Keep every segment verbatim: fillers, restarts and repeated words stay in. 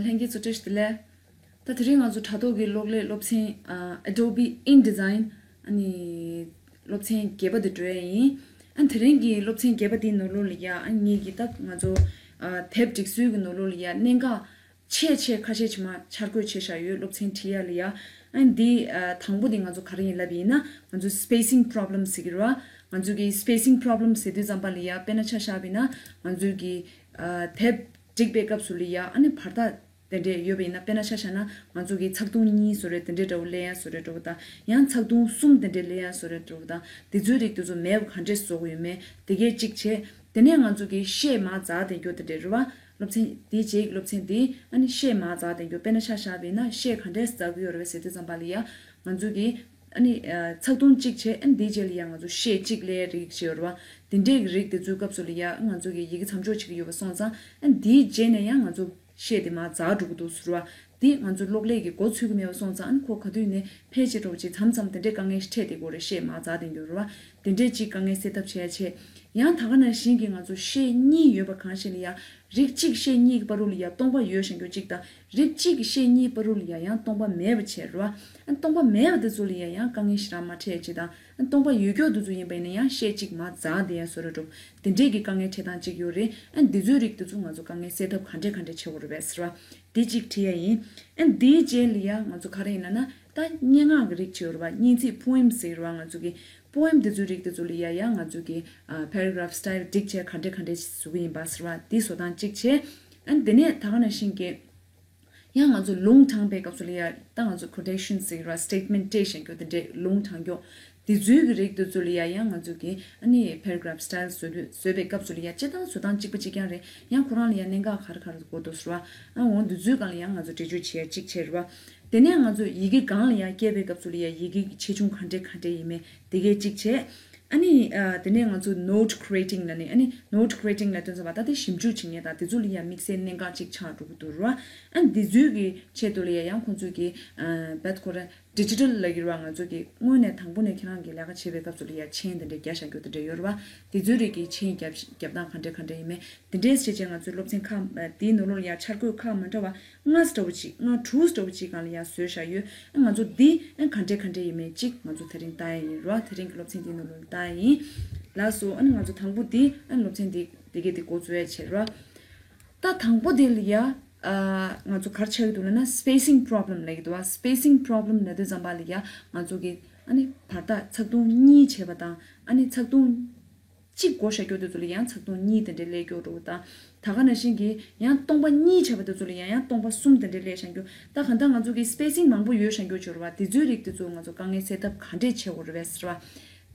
ལྷན་རྒྱས་ཚོ་བཀྲ་ཤིས་བདེ་ལེགས། ད་དེ་རིང་ང་ཚོ་དྲ་ཐོག་གི་གློག་ཀླད་སློབ་ཚན་ཨ་Adobe InDesign ཨ་ནི་སློབ་ཚན་བརྒྱད་པ་དེ་འགྲོ་ཡ་ཡིན། ཨ་དེ་རིང་གི་སློབ་ཚན་བརྒྱད་པ་དེའི་ནང་ལོགས་ལ་ཡ་ཨ་ངེད་ཀྱིས་ད་ང་ཚོ་ཨ་དེབ་སྒྲིག་སྲོལ་གྱི་ནང་ལོགས་ལ་ཡ་གནད་འགག་ཆེ་ཆེ་ཁ་ཤས་ཅིག་མར་འཆར་འགོད་བྱས་བཞག་ཡོད། སློབ་ཚན་ཁྲིད་ཡ་ལ་ཡ། ཨ་འདི་ཨ་དང་པོ་དེ་ང་ཚོ་ག་རེ་ཡིན་ལབ་ཡིན་ན། ང་ཚོ་spacing problem ཟེར་གྱི་རེད་བ། ང་ཚོ་གི་spacing problem ཟེར་དུས་ཙམ་པ་ལ་ཡ་དཔེར་ན་ཆ་བཞག་པ་ཡིན་ན། ང་ཚོ་གི་ཨ་དེབ་སྒྲིག་པའི་སྐབས་སུ་ལ་ཡ་ཨ་ནི་བར་ཐག་དེ་འདྲས་ཡོད་པ་ཡིན་ན། དཔེར་ན་ཆ་བཞག་ན་ང་ཚོ་གི་ཚེག་ཐུང་གཉིས་བཟོ་རེད། དེ་འདྲས་འདྲ་བོ་ལེན་ཡ་བཟོ་རེད་འདྲ་བོ་དང་། ཡང་ཚེག་ཐུང་གསུམ་དེ་འདྲས་ལེན་ཡ་བཟོ་རེད་འདྲ་བོ་དང་། དེ་ཚོའི་རིགས་དེ་ཚོ་མེབ་ག་འདྲས་བཟོ་དགོས་ཡོད་མེད་དེ་གས་གཅིག་བྱས། དེ་ནས་ང་ཚོ་གི་ཤད་མར་འཛར་བསྡད་རྒྱུ་དེ་འདྲས་རེད་བ། སློབ་ཚན་དེའི་རྗེས་ཀྱི་སློབ་ཚན་དེ་ཨ་ནི་ཤད་མར་འཛར་བསྡད་རྒྱུ། དཔེར་ན་ཆ་བཞག་པ་ཡིན་ན་ཤད་ག་འདྲས་འཛར་གྱི་ཡོད་རེད་བ་ཟེར་དུས་ཙམ་པ་ལ་ཡ། ང་ཚོ་གི་ཨ་ནི་ཨ་ཚེག་ཐུང་གཅིག་བྱས། ཨ་ནི་དེའི་རྗེས་ལ་ཡ་ང་ཚོ་ཤད་གཅིག་ལེན་རིགས་བྱས་ཡོད་རེད་བ། དེ་འདྲས་ཀྱི་རིགས་དེ་ཚོའི་སྐབས་སུ་ལ་ཡ་ང་ཚོ་གི་ཡི་གེ་མཚམས་འཇོག་བྱེད་ཀྱི་ཡོད་པ་སོང་ཙང་། ཨ་ནི་དེའི་རྗེས་ནས་ཡང་ང་ཚོ་ཤད་དེ་མར་འཛར་འགྲོ་གི་འདུག་ཟེར་བ། དེ་ང་ཚོ་གློག་ཀླད་ཀྱིས་མགོ་ཚོད་ཀྱི་མེད་པ་སོང་ཙང་། ཨ་ནི་ཁོ་ག་དུས་ནས་ཕལ་ཆེར་འགྲོ་བ་ཅིག་མཚམས་མཚམས་དེ་འདྲའི་དཀའ་ངལ་ཞིག་འཕྲད་བསྡད་ཀྱི་ཡོད་རེད། ཤད་མར་འཛར་བསྡད་ཀྱི་ཡོད་རེད་བ། དེ་འདྲའི་ཅིག་དཀའ་ངལ་སེལ་ཐབས་བྱས་བྱས། ཡང་ད་ག་ནང་བཞིན་གྱི་ང་ཚོ་ཤད་གཉིས་ཡོད་པ་གང་ཞིག་ལ་ཡ། རིགས་གཅིག་ཤད་གཉིས་ཀྱི་བར་དུ་ལ་ཡ་སྟོང་པ་ཡོད་བཞག་རྒྱུ་གཅིག་དང་། རིགས་གཅིག་གི་ཤད་གཉིས་བར་དུ་ལ་ཡ་ཡང་སྟོང་པ་མེད་པ་བྱས་རེད་བ། ཨ་སྟོང་པ་མེད་པ་དེ་ཚོ་ལ་ཡ་ཡང་དཀའ་ངལ་ཞེ་དྲག་མ་འཕྲད་ཅིག་དང་། ཨ་སྟོང་པ་ཡོད་རྒྱུ་དེ་ཚོ་ཡིན་པ་ཡིན་ན་ཡང་ཤད་གཅིག་མར་འཛར་བསྡད་ཡ་བཟོ་འདྲ་འདྲ་བོ། དེ་འདྲས་ཀྱི་དཀའ་ངལ་འཕྲད་སྟངས་གཅིག་ཡོད་རེད། ཨ་འདི་ཚོའི་རིགས་དེ་ཚོ་ང་ཚོ་དཀའ་ངལ་སེལ་ཐབས་ག་འདྲས་ག་འདྲས་བྱེད་དགོས་རེད་པས་ཟེར་བ། དེ་གཅིག་བྲིས་ཡ་ཡིན། ཨ་འདིའི་རྗེས་ལ་ཡ་ང་ཚོ་ག་རེ་ཡིན་ལབ་ན། ད་སྙན་ངག་གི་རིགས་བྱས་ཡོད་རེད་བ། སྙན་ཚིག་poem ཟེར་བ། ང་ཚོ་གི་poem དེ་ཚོའི་རིགས་དེ་ཚོ་ལ་ཡ་ཡ་ང་ཚོ་གི་ཨ་paragraph style སྒྲིག་བྱས་ག་འདྲས་ག་འདྲས་བཟོ་གི་ཡིན་པ་ཟེར་བ། དེ་བཟོ་སྟངས་གཅིག་བྱས། ཨ་དེ་ནས་ད་ག་ནང་བཞིན་གྱི་ཡང་ང་ཚོ་ལུང་དྲངས་པའི་སྐབས་སུ་ལ་ཡ། ད་ང་ཚོ་quotation ཟེར་བ། statement སྤྲད་བཞག་རྒྱུ་དེ་འདྲས། ལུང་དྲངས་རྒྱུ་དེ་ཚོའི་གི་རིགས་དེ་ཚོ་ལ་ཡ་ཡང་ང་ཚོ་གི་ཨ་ནི་paragraph style བཟོ་བཟོ་བའི་སྐབས་སུ་ལ་ཡ་སྤྱིར་བཏང་བཟོ་སྟངས་གཅིག་པ་གཅིག་རྐྱང་རེད། ཡང་ཁོ་རང་ལ་ཡ་གནད་འགག་ག་རེ་ག་རེ་དགོས་འདུག་ཟེར་བ། ཨ་འོ་འདི་ཚོའི་སྒང་ལ་ཡང་ང་ཚོ་འགྲེལ་བརྗོད་བྱེད་ཡ་གཅིག་བྱས་རེད་བ། དེ་ནས་ང་ཚོ་ཡི་གེ་སྒང་ལ་ཡ་བསྐྱལ་བའི་སྐབས་སུ་ལ་ཡ་ཡི་གེ་གི་ཆེ་ཆུང་ག་འདྲས་ག་འདྲས་ཡིན་མིན་དེ་གས་གཅིག་བྱས། ཨ་ནི་ཨ་དེ་ནས་ང་ཚོ་note creating ལབ་ནས། ཨ་ནི་note creating ལབ་དུས་ཙམ་པ་ད་དེ་ཞིབ་འཇུག་བྱེད་མཁན་དང་དེ་ཚོ་ལ་ཡ་དམིགས་བསལ་གནད་འགག་ཅིག་ཆགས་འགྲོ་གི་འདུག་ར། ཨ་ནི་དེ་ཚོའི་གི་ཆེད་དུ་ལ་ཡ་ཡང་ཁོང་ཚོས་གི་ཨ་བད་ཁོ་ར་digital ལབ་ཀྱི་ར། ང་ཚོ་གི་སྔོན་ནས་དང་པོ་ནས་ཁྱེད་རང་གི་ལས་ཀ་བྱེད་པའི་སྐབས་སུ་ལ་ཡ་མཆན་དེ་འདྲ་རྒྱག་བཞག་རྒྱུ་དེ་འདྲ་ཡོད་ར་བ། དེ་ཚོའི་རིགས་ཀྱི་མཆན་རྒྱབ་རྒྱབ་སྟངས་ག་འདྲ་ག་འདྲ་ཡིན་མིན་དེ་འདྲས་བྱས་བྱས། ང་ཚོའི་སློབ་ཚན་ཁག་ཨ་དེའི་ནང་ལོགས་ལ་ཡ་འཆར་འགོད་ཁག་མ་འདྲ་བ་ལྔ་ཙམ་འདྲ་བོ་ཅིག་ལྔ་དྲུག་ཙམ་འདྲ་བོ་ཅིག་སྒང་ལ་ཡ་བཟོས་བཞག་ཡོད། ཨ་ང་ཚོ་འདི་ཨ་ག་འདྲས་ག་འདྲས་ཡིན་མིན་ཅིག་ང་ཚོ་དེ་རིང་ལྟ་ཡ་ཡིན་ར། དེ་རིང་གི་སློབ་ཚན་འདིའི་ནང་ལོགས་ལ་ལྟ་ཡ་ཡིན། ལགས་སོ། ཨ་ནི་ང་ཚོ་དང་པོ་འདི་ཨ་ནི་སློབ་ཚན་འདི་འདི་གས་འདི་འགོ་འཛུགས་ཡ་བྱེད་ར། ད་དང་པོ་འདི་ལ་ཡ་ཨ་ང་ཚོ་ག་རེ་ཆགས་ཀྱི་འདུག་ལབ་ན། spacing problem ལབ་ཀྱི་འདུག་བ། spacing problem ལབ་དུས་ཙམ་པ་ལ་ཡ་ང་ཚོ་གི་ཨ་ནི་བར་ཐག་ཚེག་ཐུང་གཉིས་བྱས་པ་དང་། ཨ་ནི་ཚེག་ཐུང་གཅིག་བགོ་བཤའ་རྒྱུ་དེ་ཚོ་ལ་ཡང་ཚེག་ཐུང་གཉིས་དེ་འདྲའི་ལས་རྒྱུ་འགྲོ་དང་། ད་ག་ནང་བཞིན་གྱི་ཡང་སྟོང་པ་གཉིས་བྱས་པ་དེ་ཚོ་ལ་ཡང་ཡང་སྟོང་པ་གསུམ་དེ་འདྲའི་ལས་བཞག་རྒྱུ། ད་གང་ལྟར་ང་ཚོ་གི་spacing མང་པོ་ཡོད་བཞག་རྒྱུ་བྱོས་ར་བ། དེ་ཚོའི་རིགས་དེ་ཚོ་ང་ཚོ་དཀའ་ངལ་སེལ་ཐབས་ག་འདྲས་བྱེད་དགོས་རེད་པས་ཟེར་བ།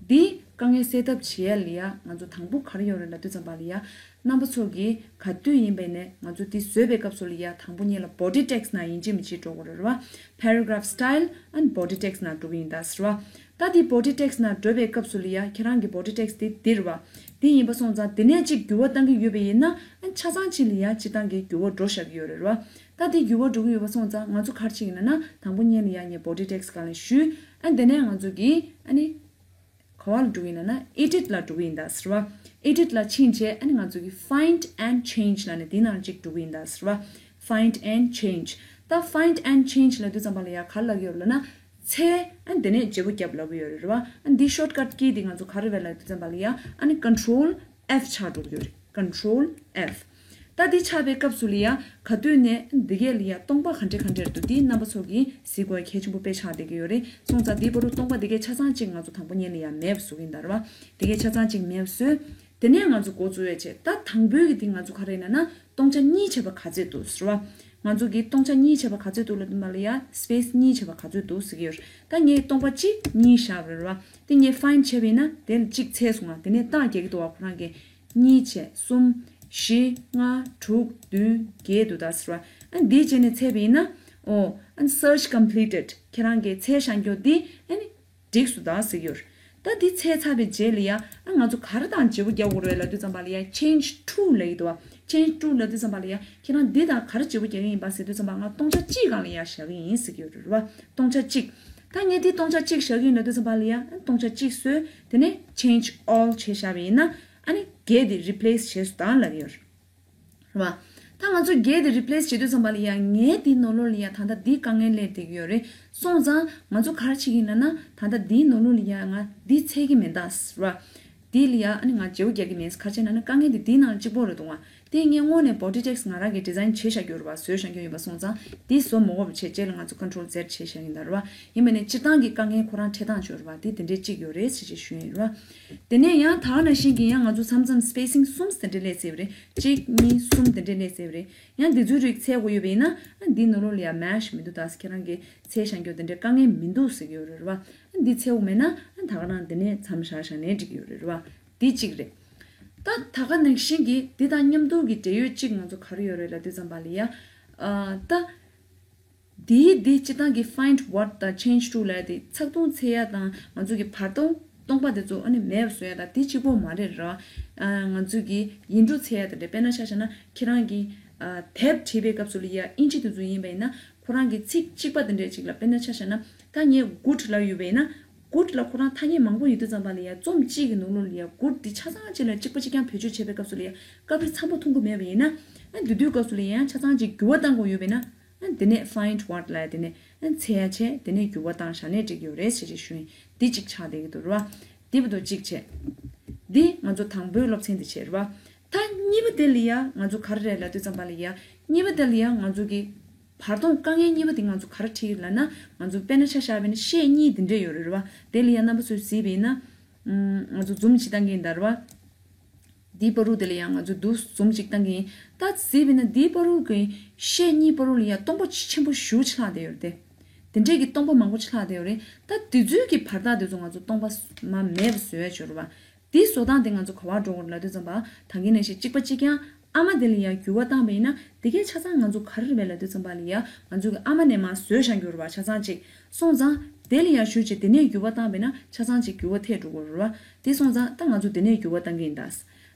འདི་དཀའ་ངལ་སེལ་ཐབས་བྱེད་ཡ་ལ་ཡ་ང་ཚོ་དང་པོ་ག་རེ་ཡོང་རེད་ལབ་དུས་ཙམ་པ་ལ་ཡ། རྣམ་པ་ཚོ་གི་ག་དུས་ཡིན་པ་ཡིན་ནའི་ང་ཚོ་འདི་བཟོས་པའི་སྐབས་སུ་ལ་ཡ་དང་པོ་ཉིད་ལ་body text ནང་ཡིན་གཅིག་མིན་གཅིག་འགྲོ་དགོས་རེད་ར་བ། paragraph style and body text ནང་འགྲོ་གི་ཡིན་ད་ཟེར་བ། ད་འདི་body text ནང་འགྲོ་བའི་སྐབས་སུ་ལ་ཡ་ཁྱེད་རང་གི་body text དེ་འདི་རེད་བ། འདི་ཡིན་པ་སོང་ཙང་འདི་ནས་གཅིག་འགྱུར་བ་གཏང་གི་ཡོད་པ་ཡིན་ན། ཨ་ཆ་ཚང་གཅིག་ལ་ཡ་སྤྱིར་བཏང་གི་འགྱུར་བ་འགྲོ་བཞག་གི་ཡོད་རེད་ར་བ། ད་འདི་འགྱུར་བ་འགྲོ་གི་ཡོད་པ་སོང་ཙང་ང་ཚོ་ག་རེ་བྱེད་ཀྱི་ཡིན་ན། དང་པོ་ཉིད་ལ་ཡ་ངས་body text སྒང་ལ་ཞུས། ཨ་འདི་ནས་ང་ཚོ་གི་ཨ་ནི་ག་བ་ལ་འགྲོ་གི་ཡིན་ན། edit ལ་འགྲོ་གི་ཡིན་ད་ཟེར་བ། edit ལ་ཕྱིན་བྱས་ཨ་ནི་ང་ཚོ་གི find and change ལབ་ནས་འདི་ནང་གཅིག་འགྲོ་གི་ཡིན་ད་ཟེར་བ། find and change། ད་find and change ལབ་དུས་ཙམ་པ་ལ་ཡ་ག་རེ་ལབ་ཀྱི་ཡོད་ལབ་ན། འཚོལ། ཨ་འདི་ནས་བརྗེ་པོ་རྒྱབ་ལབ་ཀྱི་ཡོད་རེད་རེད་བ། ཨ་འདི་shortcut key འདི་ང་ཚོ་ག་རེ་རེད་ལབ་དུས་ཙམ་པ་ལ་ཡ་ཨ་ནི་control F ཆགས་འགྲོ་གི་ཡོད་རེད། control F། ད་འདི་ཆགས་པའི་སྐབས་སུ་ལ་ཡ་ག་དུས་ནས་འདི་གས་ལ་ཡ་སྟོང་པ་ག་འདྲས་ག་འདྲས་འདུག་འདི་རྣམ་པ་ཚོ་གིས་གཟིགས་དགོས་གལ་ཆེན་པོ་དཔེ་ཆགས་བསྡད་ཀྱི་ཡོད་རེད། སོང་ཙང་འདི་བར་དུ་སྟོང་པ་འདི་གས་ཆ་ཚང་གཅིག་ང་ཚོ་དང་པོ་ཉིད་ལ་ཡ་མེབ་བཟོ་གི་ཡིན་ད་རེད་བ། འདི་གས་ཆ་ཚང་གཅིག་མེབ་བཟོས། དེ་ནས་ང་ཚོ་འགོ་འཛུགས་ཡ་བྱས། ད་དང་པོའི་གི་འདི་ང་ཚོ་ག་རེ་ཡིན་ན། སྟོང་ཆ་གཉིས་བྱས་པ་ག་ཚོད་འདུག་ཟེར་བ། ང་ཚོ་གིས་སྟོང་ཆ་གཉིས་བྱས་པ་ག་ཚོད་འདུག་ལབ་དུས་ཙམ་པ་ལ་ཡ་space གཉིས་བྱས་པ་ག་ཚོད་འདུག་ཟེར་གྱི་ཡོད་རེད། ད་ངས་སྟོང་པ་གཅིག་གཉིས་བཞག་རེད་བ། དེ་ངས་find བྱས་པ་ཡིན་ན་དེ་ལ་གཅིག་འཚོལ་སོང་ང་། དེ་ནས་རྟགས་རྒྱག་གི་འདུག་བ། ཁོ་རང་གིས་གཉིས་བྱས་གསུམ། བཞི། ལྔ། དྲུག་བདུན། བརྒྱད་འདུག་ད་ཟེར་བ། ཨ་འདི་བྱས་ནས་འཚོལ་བ་ཡིན་ན། ཨོ། ཨ་search completed ཁྱེད་རང་གིས་འཚོལ་བཞག་རྒྱུ་འདི་ཨ་ནི་འགྲིགས་སོང་ད་ཟེར་གྱི་ཡོད་རེད། ད་འདི་འཚོལ་ཚར་བའི་རྗེས་ལ་ཡ། ཨ་ང་ཚོ་ག་རེ་དང་བརྗེ་པོ་རྒྱག་དགོས་རེད་ལབ་དུས་ཙམ་པ་ལ་ཡ་change to ལབ་ཀྱི་འདུག་བ། change to ལབ་དུས་ཙམ་པ་ལ་ཡ་ཁྱེད་རང་འདི་དང་ག་རེ་བརྗེ་པོ་རྒྱག་གི་ཡིན་པ་ཟེར་དུས་ཙམ་པ་ང་སྟོང་ཆ་གཅིག་སྒང་ལ་ཡ་བཞག་གི་ཡིན་ཟེར་གྱི་ཡོད་རེད་བ། སྟོང་ཆ་གཅིག་ད་ངས་འདི་སྟོང་ཆ་གཅིག་བཞག་གི་ཡིན་ལབ་དུས་ཙམ་པ་ལ་ཡ། ཨ་སྟོང་ཆ་གཅིག་བཟོས། དེ་ནས་change all བྱས་བཞག་པ་ཡིན་ན། ཨ་ནི་བརྒྱད་དེ་replace བྱས་སོང་ད་ལབ་ཀྱི་ཡོད་རེད། རེད་བ། ད་ང་ཚོ་བརྒྱད་དེ་replace་བྱེད་དུས་ཙམ་པ་ལ་ཡ་ངའི་དེའི་ནང་ལོགས་ལ་ཡ་ད་ལྟ་འདིའི་དཀའ་ངལ་སླེབས་བསྡད་ཀྱི་ཡོད་རེད། སོང་ཙང་ང་ཚོ་ག་རེ་བྱེད་ཀྱི་ཡིན་ལབ་ན། ད་ལྟ་འདིའི་ནང་ལོགས་ལ་ཡ་ང་འདི་འཚོལ་གྱི་མེད་ད་ར། འདི་ལ་ཡ་ཨ་ནི་ང་བརྗེ་པོ་རྒྱག་གི་མེད། ག་རེ་བྱས་ན་ནི་དཀའ་ངལ་དེ་འདིའི་ནང་ལ་གཅིག་པོ་རེད་འདུག་ང་དེ་ངས་སྔོན་ནས་body text་ང་རང་གིས་design་བྱས་བཞག་ཡོད་རེད་པ། བཟོས་བཞག་ཡོད་པ། སོང་ཙང་འདི་བཟོ་མ་དགོས་པ་བྱས་རྗེས་ལ་ང་ཚོ་control Z་བྱས་བཞག་ཡིན་ད་ར་བ། ཡིན་པ་ནས་སྤྱིར་བཏང་གི་དཀའ་ངལ་ཁོ་རང་འཕྲད་སྟངས་ཅིག་ཡོད་རེད་པ། འདི་དེ་འདྲའི་གཅིག་ཡོད་རེད་ཟེར་བྱས་ཞུ་ཡིན་ར་བ། དེ་ནས་ཡང་ད་ག་ནང་བཞིན་གྱི་ཡང་ང་ཚོ་མཚམས་མཚམས་spacing་གསུམ་དེ་འདྲས་སླེབས་ཡོད་རེད། གཅིག་གཉིས་གསུམ་དེ་འདྲས་སླེབས་ཡོད་རེད། ཡང་འདི་ཚོའི་རིགས་འཚོལ་དགོས་ཡོད་པ་ཡིན་ན་ཨ་འདི་ནང་ལོགས་ལ་ཡ་match་མི་འདུག་ད་ཟེར། ཁྱེད་རང་གིས་འཚོལ་བཞག་རྒྱུ་དེ་འདྲའི་དཀའ་ངལ་མི་འདུག་ཟེར་གྱི་ཡོད་རེད་ར་བ། ཨ་འདི་འཚོལ་དགོས་མེད་ན་ཨ་ད་ག་རང་འདི་ནས་མཚམས་བཞག་བཞག་ནས་འགྲིག་གི་ཡོད་རེད་ར་བ། འདི་གཅིག་རེད། ད་ད་ག་ནང་བཞིན་གྱི་འདི་དང་མཉམ་དུ་གི་འབྲེལ་ཡོད་གཅིག་ང་ཚོ་ག་རེ་ཡོད་རེད་ལབ་དུས་ཙམ་པ་ལ་ཡ། ཨ་ད། འདིའི་འདི་སྤྱིར་བཏང་གི་find what་དང་change to་ལབ་དེ་ཚགས་ཐུང་འཚོལ་ཡ་དང་ང་ཚོ་གི་བར་སྟོང་སྟོང་པ་དེ་ཚོ་ཨ་ནི་མེད་པ་བཟོ་ཡ་དང་དེ་གཅིག་པོ་མ་རེད་ར། ཨ་ང་ཚོ་གི་ཡིག་འབྲུ་འཚོལ་ཡ་དེ་འདྲ། དཔེར་ན་ཆ་བཞག་ན་ཁྱེད་རང་གི་ཨ་དེབ་བྲིས་པའི་སྐབས་སུ་ལ་ཡ་ཨིན་ཇི་དེ་ཚོ་ཡིན་པ་ཡིན་ན་ཁོ་རང་གི་ཚིག་གཅིག་པ་དེ་འདྲ་ཅིག་ལ། དཔེར་ན་ཆ་བཞག་ན་ད་ངས་good་ལབ་ཡོད་པ་ཡིན་ན་good་ལ་ཁོ་རང་ཐ་སྙད་མང་པོ་ཡོད་དུས་ཙམ་པ་ལ་ཡ་རྩོམ་གཅིག་གི་ནང་ལོགས་ལ་ཡ་good་དེ་ཆ་ཚང་གཅིག་ལ་གཅིག་པ་གཅིག་རྐྱང་བེད་སྤྱོད་བྱས་པའི་སྐབས་སུ་ལ་ཡ་སྐབས་རེ་འཚམ་པོ་མཐོང་གི་མེད་པ་ཡིན་ན། ཨ་དེ་དུས་སྐབས་སུ་ལ་ཡ་ཡང་ཆ་ཚང་གཅིག་འགྱུར་བ་གཏང་དགོས་ཡོད་པ་ཡིན་ན། ཨ་དེ་ནས་find what་ལབ་ཡ་དེ་ནས་ཨ་འཚོལ་ཡ་བྱས། དེ་ནས་འགྱུར་བ་བཏང་བཞག་ནས་འགྲིག་གི་ཡོད་རེད་ཟེར་བྱས་ཞུ་ཡིན། འདི་གཅིག་ཆགས་བསྡད་ཀྱི་འདུག་རེད་བ། འདི་བར་དུ་གཅིག་བྱས། འདི་ང་ཚོ་དང་པོའི་སློབ་ཚན་འདི་བྱས་རེད་བ། ད་གཉིས་པ་དེ་ལ་ཡ་ང་ཚོ་ག་རེ་རེད་ལབ་དུས་ཙམ་པ་ལ་ཡ། གཉིས་པ་དེ་ལ་ཡ་ང་ཚོ་གི་བར་སྟོང་དཀའ་ངལ་གཉིས་པ་དེ་ང་ཚོ་ག་རེ་འཕྲད་ཀྱི་ལབ་ན། ང་ཚོ་དཔེར་ན་ཆ་བཞག་པ་ཡིན་ན་ཤད་གཉིས་འདི་འདྲས་ཡོད་རེད་རེད་བ། དེ་ལ་ཡ་རྣམ་པ་ཚོས་གཟིགས་པ་ཡིན་ན། ཨམ་ང་ཚོ་zoom་ཅིག་བཏང་གི་ཡིན་ད་རེད་བ། འདིའི་བར་དུ་དེ་ལ་ཡང་ང་ཚོས་འདུག་zoom་ཅིག་བཏང་གི་ཡིན། ད་གཟིགས་པ་ཡིན་ན་འདིའི་བར་དུ་གི་ཤད་གཉིས་བར་དུ་ལ་ཡང་སྟོང་པ་ཆེན་པོ་ཞེ་པོ་ཆགས་བསྡད་ཡོད་རེད་དེ། དེ་འདྲས་ཀྱི་སྟོང་པ་མང་པོ་ཆགས་བསྡད་ཡོད་རེད། ད་དེ་ཚོའི་གི་བར་ཐག་དེ་ཚོ་ང་ཚོ་སྟོང་པ་མ་མེད་པ་བཟོ་ཡ་ཅིག་ཡོད་རེད་བ། འདིའི་བཟོ་སྟངས་དེ་ང་ཚོ་ག་པར་འགྲོ་དགོས་རེད་ལབ་དུས་ཙམ་པ། ད་གིན་ནང་བཞིན་གཅིག་པ་གཅིག་རྐྱང་། ཨ་མ་དེ་ལ་ཡང་འགྱུར་བ་བཏང་བ་ཡིན་ན། དེ་གའི་ཆ་ཚང་ང་ཚོ་ག་རེ་རེད་པས་ལབ་དུས་ཙམ་པ་ལ་ཡ། ང་ཚོ་གི་ཨ་མ་ནས་མར་བཟོས་བཞག་རྒྱུ་རེད་བ། ཆ་ཚང་གཅིག་སོང་ཙང་དེ་ལ་ཡང་ཞུས་བྱས་དེ་ནས་འགྱུར་བ་བཏང་བས་ན་ཆ་ཚང་གཅིག་འགྱུར་བ་ཐེབས་འགྲོ་གི་རེད་བ། དེ་སོང་ཙང་ད་ང་ཚོ་དེ་ནས་འགྱུར་བ་བཏང་གི་ཡིན་ད།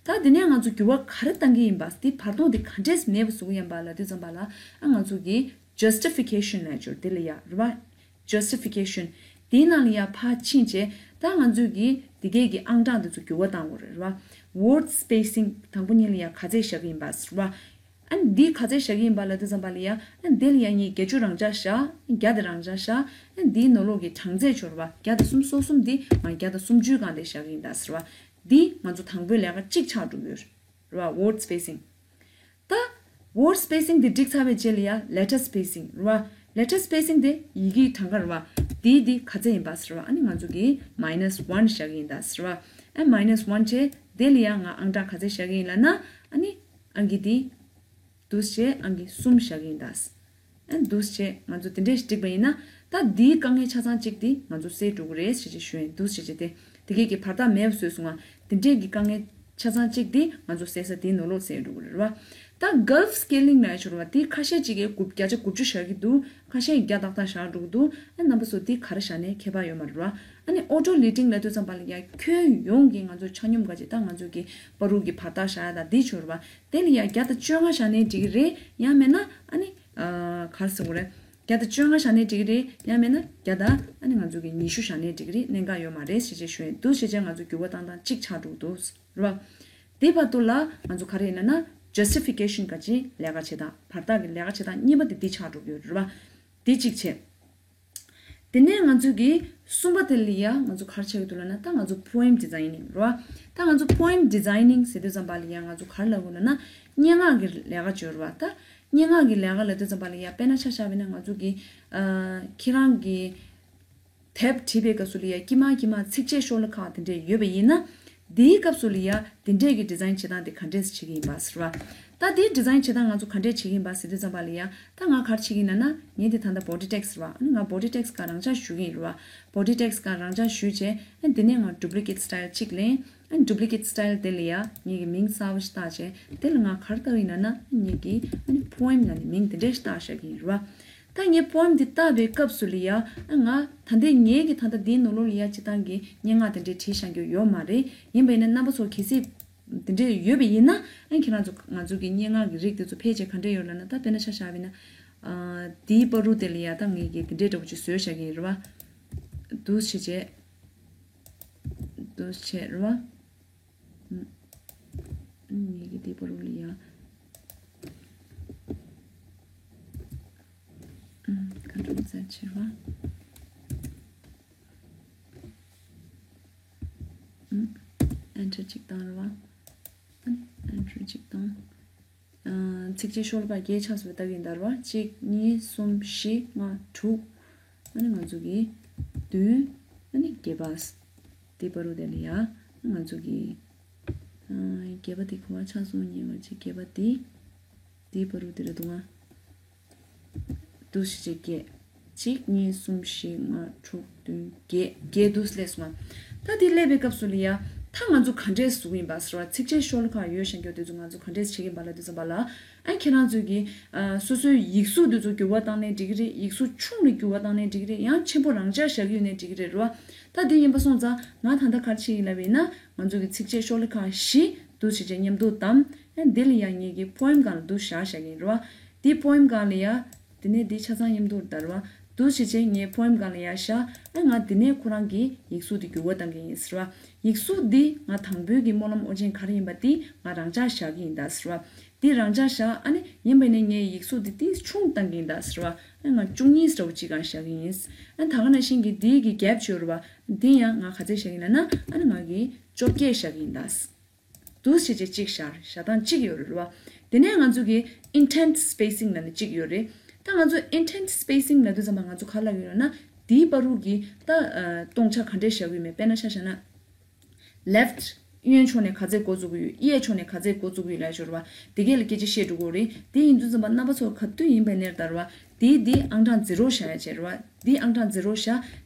ད་དེ་ནས་ང་ཚོ་འགྱུར་བ་ག་རེ་བཏང་གི་ཡིན་པ། དེ་བར་སྟོང་དེ་ག་འདྲས་མེད་པ་བཟོ་གི་ཡིན་པ་ལབ་དུས་ཙམ་པ་ལ། ཨ་ང་ཚོ་གི་justification་ལབ་ཅིག་ཡོད་རེད། དེ་ལ་ཡ་རེད་བ། justification། དེའི་ནང་ལ་ཡ་ཕར་ཕྱིན་བྱས། ད་ང་ཚོས་ཀྱི་དེ་གས་ཀྱི་ཨང་གྲངས་དེ་ཚོ་འགྱུར་བ་བཏང་དགོས་རེད་བ། word spacing། དང་པོ་ཉིད་ལ་ཡ་ག་ཚད་བཞག་གི་ཡིན་པ་རེད་བ། ཨ་འདི་ག་ཚད་བཞག་གི་ཡིན་པ་ལབ་དུས་ཙམ་པ་ལ་ཡ། ཨ་འདི་ལ་ཡ་ངས་བརྒྱད་ཅུ་རང་འཇགས་བཞག་བརྒྱ་དེ་རང་འཇགས་བཞག་ཨ་འདིའི་ནང་ལོགས་ཀྱི་གྲངས་ཚད་ཅིག་ཡོད་རེད་བ། བརྒྱ་དང་སུམ་ཅུ། སོ་གསུམ་འདི་ང་བརྒྱ་དང་སུམ་ཅུའི་སྒང་དེ་བཞག་གི་ཡིན་ད་ཟེར་བ། འདི་ང་ཚོ་དང་པོའི་ལས་ཀ་གཅིག་ཆགས་འགྲོ་གི་ཡོད་རེད་བ། word spacing། ད་word spacing་དེ་འགྲིག་ཚར་བའི་རྗེས་ལ་ཡ་letter spacing་རེད་བ། letter spacing་དེ་ཡི་གེའི་གྲངས་ཀ་རེད་བ། དེའི་དེ་ག་ཚད་ཡིན་པ་ཟེར་བ། ཨ་ནི་ང་ཚོ་གིས་minus one་བཞག་གི་ཡིན་ད་ཟེར་བ། ཨ་minus one་བྱས། དེ་ལ་ཡ་ང་ཨང་གྲངས་ག་ཚད་བཞག་གི་ཡིན་ལབ་ན། ཨ་ནི་ཨང་ཀི་དེ་འདུག་སེ་བྱས་ཨང་ཀི་གསུམ་བཞག་གི་ཡིན་ད། ཨ་འདུག་སེ་བྱས་ང་ཚོ་དེ་འདྲས་ཞིག་བསྒྲིགས་པ་ཡིན་ན། ད་འདིའི་དཀའ་ངལ་ཆ་ཚང་གཅིག་དེ་ང་ཚོ་སེལ་འགྲོ་གི་རེད་ཟེར་བྱས་ཞུ་ཡིན། འདུག་སེ་བྱས་བྱས་དེ། དེ་གས་ཀྱི་བར་ཐག་མེད་པ་བཟོས་སོང་ང་། དེ་འདྲས་ཀྱི་དཀའ་ངལ་ཆ་ཚང་གཅིག་དེ་ང་ཚོ་སེལ་ས་དེའི་ནང་ལོགས་སེལ་འགྲོ་གི་རེད་བ། ད་gulf scaling་ལབ་ཡ་ཅིག་ཡོད་རེད་བ། དེ་ཁ་ཤས་ཅིག་གིས་དགུ་བརྒྱ་ཆ་དགུ་བཅུ་བཞག་གི་འདུག་ཁ་ཤས་བརྒྱ་ཏག་ཏག་བཞག་འགྲོ་གི་འདུག་ཨ་རྣམ་པ་ཚོ་དེ་ག་རེ་བཞག་ནའི་ཁྱད་པར་ཡོད་མ་རེད་བ། ཨ་ནི་auto leading་ལབ་དུས་ཙམ་པ་ལ་ཡ་ཁྱོན་ཡོངས་ཀྱི་ང་ཚོ་ཆ་སྙོམས་ག་ཅིག་ད་ང་ཚོ་གི་བར་དུ་གི་བར་ཐག་བཞག་ཡ་དང་དེ་ཅིག་ཡོད་རེད་བ། དེ་ལ་ཡ་བརྒྱ་དང་བཅོ་ལྔ་བཞག་ནའི་འགྲིག་གི་རེད། ཡང་མིན་ན་ཨ་ནི། ཨ་ག་རེ་ཟེར་དགོས་རེད། བརྒྱ་དང་བཅོ་ལྔ་བཞག་ནའི་འགྲིག་གི་རེད། ཡང་མིན་ན་བརྒྱ་དང་ཨ་ནི་ང་ཚོ་གི་ཉི་ཤུ་བཞག་ནའི་འགྲིག་གི་རེད། གནད་འགག་ཡོད་མ་རེད་ཟེར་བྱས་ཞུ་ཡིན། འདུག་སེ་བྱས་ང་ཚོ་འགྱུར་བ་བཏང་སྟངས་གཅིག་ཆགས་འགྲོ་གི་འདུག་རེད་བ། དེ་བར་དུ་ལ་ང་ཚོ་ག་རེ་ཡིན་ལབ་ན་justification་ག་ཅིག་ལས་ཀ་བྱེད་སྟངས། བར་ཐག་གི་ལས་ཀ་བྱེད་སྟངས་གཉིས་པ་དེ་འདི་ཆགས་འགྲོ་གི་ཡོད་རེད་བ། དེ་གཅིག་བྱས། དེ་ནས་ང་ཚོ་གི་གསུམ་པ་དེ་ལ་ཡ་ང་ཚོ་ག་རེ་བྱེད་ཀྱི་འདུག་ལབ་ན། ད་ང་ཚོ་poem designing་རེད་བ། ད་ང་ཚོ་poem designing་ཟེར་དུས་ཙམ་པ་ལ་ཡ་ང་ཚོ་ག་རེ་ལབ་དགོས་ལབ་ན། སྙན་ངག་གི་ལས་ཀ་ཅིག་ཡོད་རེད་བ། ད་སྙན་ངག་གི་ལས་ཀ་ལབ་དུས་ཙམ་པ་ལ་ཡ་དཔེར་ན་ཆ་བཞག་པ་ཡིན་ན་ང་ཚོ་གི་ཨ་ཁྱེད་རང་གི་དེབ་བྲིས་པའི་སྐབས་སུ་ལ་ཡ་དཀྱིལ་མ་དཀྱིལ་མ་ཚིགས་བཅད་ཤོ་ལོ་ཀ་དེ་འདྲས་ཡོད་པ་ཡིན་ན། དེའི་སྐབས་སུ་ལ་ཡ་དེ་འདྲས་ཀྱི་design་བྱེད་སྟངས་དེ་ག་འདྲས་བྱེད་ཀྱི་ཡིན་པ་ཟེར་བ། ད་དེའི་design་བྱེད་སྟངས་ང་ཚོ་ག་འདྲས་བྱེད་ཀྱི་ཡིན་པ་ཟེར་དུས་ཙམ་པ་ལ་ཡ། ད་ང་ག་རེ་བྱེད་ཀྱི་ཡིན་ན་ན། ངས་དེ་ད་ལྟ་body text་ཟེར་བ། ཨ་ནི་ང་body text་སྒང་རང་འཇགས་ཞུ་གི་ཡིན་རེད་བ། body text་སྒང་རང་འཇགས་ཞུས་བྱས། ཨ་ནི་དེ་ནས་ང་duplicate style་གཅིག་ལེན། ཨ་ནི་duplicate style་དེ་ལ་ཡ་ངེད་ཀྱི་མིང་གསར་པ་ཞིག་བཏགས་བྱས། དེ་ལ་ང་ག་རེ་བཏགས་ཡིན་ན་ན། ངེད་ཀྱི་ཨ་ནི་poem་ལབ་ནས་མིང་དེ་འདྲས་ཞིག་བཏགས་བཞག་གི་ཡིན་རེད་བ། ད་ངས་poem་འདི་བཏབ་པའི་སྐབས་སུ་ལ་ཡ། ཨ་ང་ད་ལྟའི་ངེད་ཀྱི་ད་ལྟ་འདིའི་ནང་ལོགས་ལ་ཡ་སྤྱིར་བཏང་གི་སྙན་ངག་དེ་འདྲའི་བྲིས་བཞག་རྒྱུ་ཡོད་མ་རེད། ཡིན་པ་ཡིན་ན་རྣམ་པ་ཚོ་གལ་སྲིད་དེ་འདྲས་ཡོད་པ་ཡིན་ན། ཨ་ཁྱེད་རང་ཚོ་ང་ཚོ་གི་སྙན་ངག་གི་རིགས་དེ་ཚོ་ཕལ་ཆེར་ག་འདྲས་ཡོད་ལབ་ན། ད་དཔེར་ན་ཆ་བཞག་པ་ཡིན་ན། ཨ་འདིའི་བར་དུ་དེ་ལ་ཡ་ད་ངེད་ཀྱིས་དེ་འདྲས་འདྲ་པོ་ཅིག་བཟོས་བཞག་གི་ཡིན་རེད་བ། འདུག་སེ་བྱས། འདུག་སེ་བྱས་རེད་བ། ངེད་ཀྱི་དེ་བར་དུ་ལ་ཡ། Control Z བྱེད་རོགས། ཨུམ། Enter གཅིག་བཏང་རོགས། ཨ་ནི་Enter གཅིག་བཏང་། ཚིགས་བཅད་ཤོ་ལོ་ཀ་བརྒྱད་ཆགས་སོང་བ་ལྟ་གི་ཡིན་ད་རེད་བ། གཅིག་གཉིས་གསུམ་བཞི་ལྔ་དྲུག་ཨ་ནི་ང་ཚོ་གི་བདུན། ཨ་ནི་བརྒྱད་པ། དེའི་བར་དུ་དེ་ལ་ཡ་ང་ཚོ་གི་ཨ། བརྒྱད་པ་དེ་ག་པར་ཆགས་སོང་ཉེ་བར་གཅིག་བརྒྱད་པ་དེ། དེའི་བར་དུ་དེ་རེད་འདུག་ཨ། འདུག་སེ་བྱས་བརྒྱད། གཅིག་གཉིས་གསུམ་བཞི་ལྔ་དྲུག་བདུན་བརྒྱད། བརྒྱད་འདུག་སེ་སླེབས་སོང་ང་། ད་དེ་སླེབས་པའི་སྐབས་སུ་ལ་ཡ། ད་ང་ཚོ་ག་འདྲས་བཟོ་གི་ཡིན་པ་ཟེར་བ། ཚིགས་བཅད་ཤོ་ལོ་ཀ་ཡོད་བཞག་རྒྱུ་དེ་ཚོ་ང་ཚོ་ག་འདྲས་བྱེད་ཀྱི་ཡིན་པ་ལབ་དུས་ཙམ་པ་ལ། ཨ། ཁྱེད་རང་ཚོས་ཀྱི་ཨ། སོ་སོའི་ཡིག་གཟུགས་དེ་ཚོ་འགྱུར་བ་བཏང་ནའི་འགྲིག་གི་རེད། ཡིག་གཟུགས་ཆུང་ནས་འགྱུར་བ་བཏང་ནའི་འགྲིག་གི་རེད། ཡང་ཆེན་པོ་རང་འཇགས་བཞག་གི་ཡོད་ནའི་འགྲིག་གི་རེད་རེད་བ། ད་དེ་ཡིན་པ་སོང་ཙང་ང་ད་ལྟ་ག་རེ་བྱེད་ཀྱི་ཡིན་ལབ་པ་ཡིན་ན། ང་ཚོ་གི་ཚིགས་བཅད་ཤོ་ལོ་ཀ་བཞི་འདུག་སེ་བྱས་མཉམ་དུ་བདམས། ཨ། འདི་ལ་ཡ་ངེད་ཀྱི་པོ་ཨེམ་སྒང་ལ་འདུག་སེ་བཞག་བཞག་གི་ཡིན་རེད་བ། དེ་པོ་ཨེམ་སྒང་ལ་ཡ། དེ་ནས་འདི་ཆ་ཚང་མཉམ་དུ་ད་རེད་བ། འདུག་སེ་བྱས་ངས་པོ་ཨེམ་སྒང་ལ་ཡ་བཞག་ཨ། ང་དེ་ནས་ཁོ་རང་གི་ཡིག་གཟུགས་དེ་འགྱུར་བ་གཏང་གི་ཡིན་ཟེར་བ། ཡིག་གཟུགས་འདི་ང་དང་པོའི་གི་སྨོན་ལམ་ཨོ་རྒྱན་ག་རེ་ཡིན་པ་དེ་ང་རང་འཇགས་བཞག་གི་ཡིན་ད་ཟེར་བ། འདི་རང་འཇགས་བཞག་ཨ་ནི་ཡིན་པ་ནས་ངས་ཡིག་གཟུགས་འདི་ཏིས་ཆུང་གཏང་གི་ཡིན་ད་ཟེར་བ། ཨ། ང་བཅུ་གཉིས་འདྲ་བོ་གཅིག་སྒང་བཞག་གི་ཡིན། ཨ། ད་ག་ནང་བཞིན་གྱི་འདི་གི་གེབ་ཅིག་ཡོད་རེད་བ། འདི་ཡང་ང་ག་ཚད་བཞག་གི་ཡིན་ལབ་ན། ཨ་ནི་ང་གི་བཅོ་བརྒྱད་བཞག་གི་ཡིན་ད། འདུག་སེ་བྱས་གཅིག་བཞག་བཞག་སྟངས་གཅིག་ཡོད་རེད་བ། དེ་ནས་ང་ཚོ་གི་intent spacing ལབ་ནས་གཅིག་ཡོད་རེད། ད་ང་ཚོ་intent spacing ལབ་དུས་ཙམ་པ་ང་ཚོ་ག་ལབ་ཡོད་ལབ་ན། དེའི་བར་དུ་གི་ད་ཨ། སྟོང་ཆ་ག་འདྲས་བཞག་གི་ཡོད་མེད། དཔེར་ན་ཆ་བཞག་ན། left གཡོན་ཕྱོགས་ནས་ག་ཚད་འགོ་བཙུགས་ཀྱི་ཡོད། གཡས་ཕྱོགས་ནས་ག་ཚད་འགོ་བཙུགས་ཀྱི་ཡོད་ལབ་ཡོད་རེད་བ། དེ་གས་ལ་སྐད་ཆ་བཤད་འགྲོ་གི་ཡོད་རེད། དེ་ཡིན་དུས་ཙམ་པ་རྣམ་པ་ཚོ་ག་དུས་ཡིན་པའི་ནས་ད་རེད་བ། དེའི་འདི་ཨང་གྲངས་zero བཞག་ཡ་བྱས་རེད་བ། འདི་ཨང་གྲངས་zero བཞག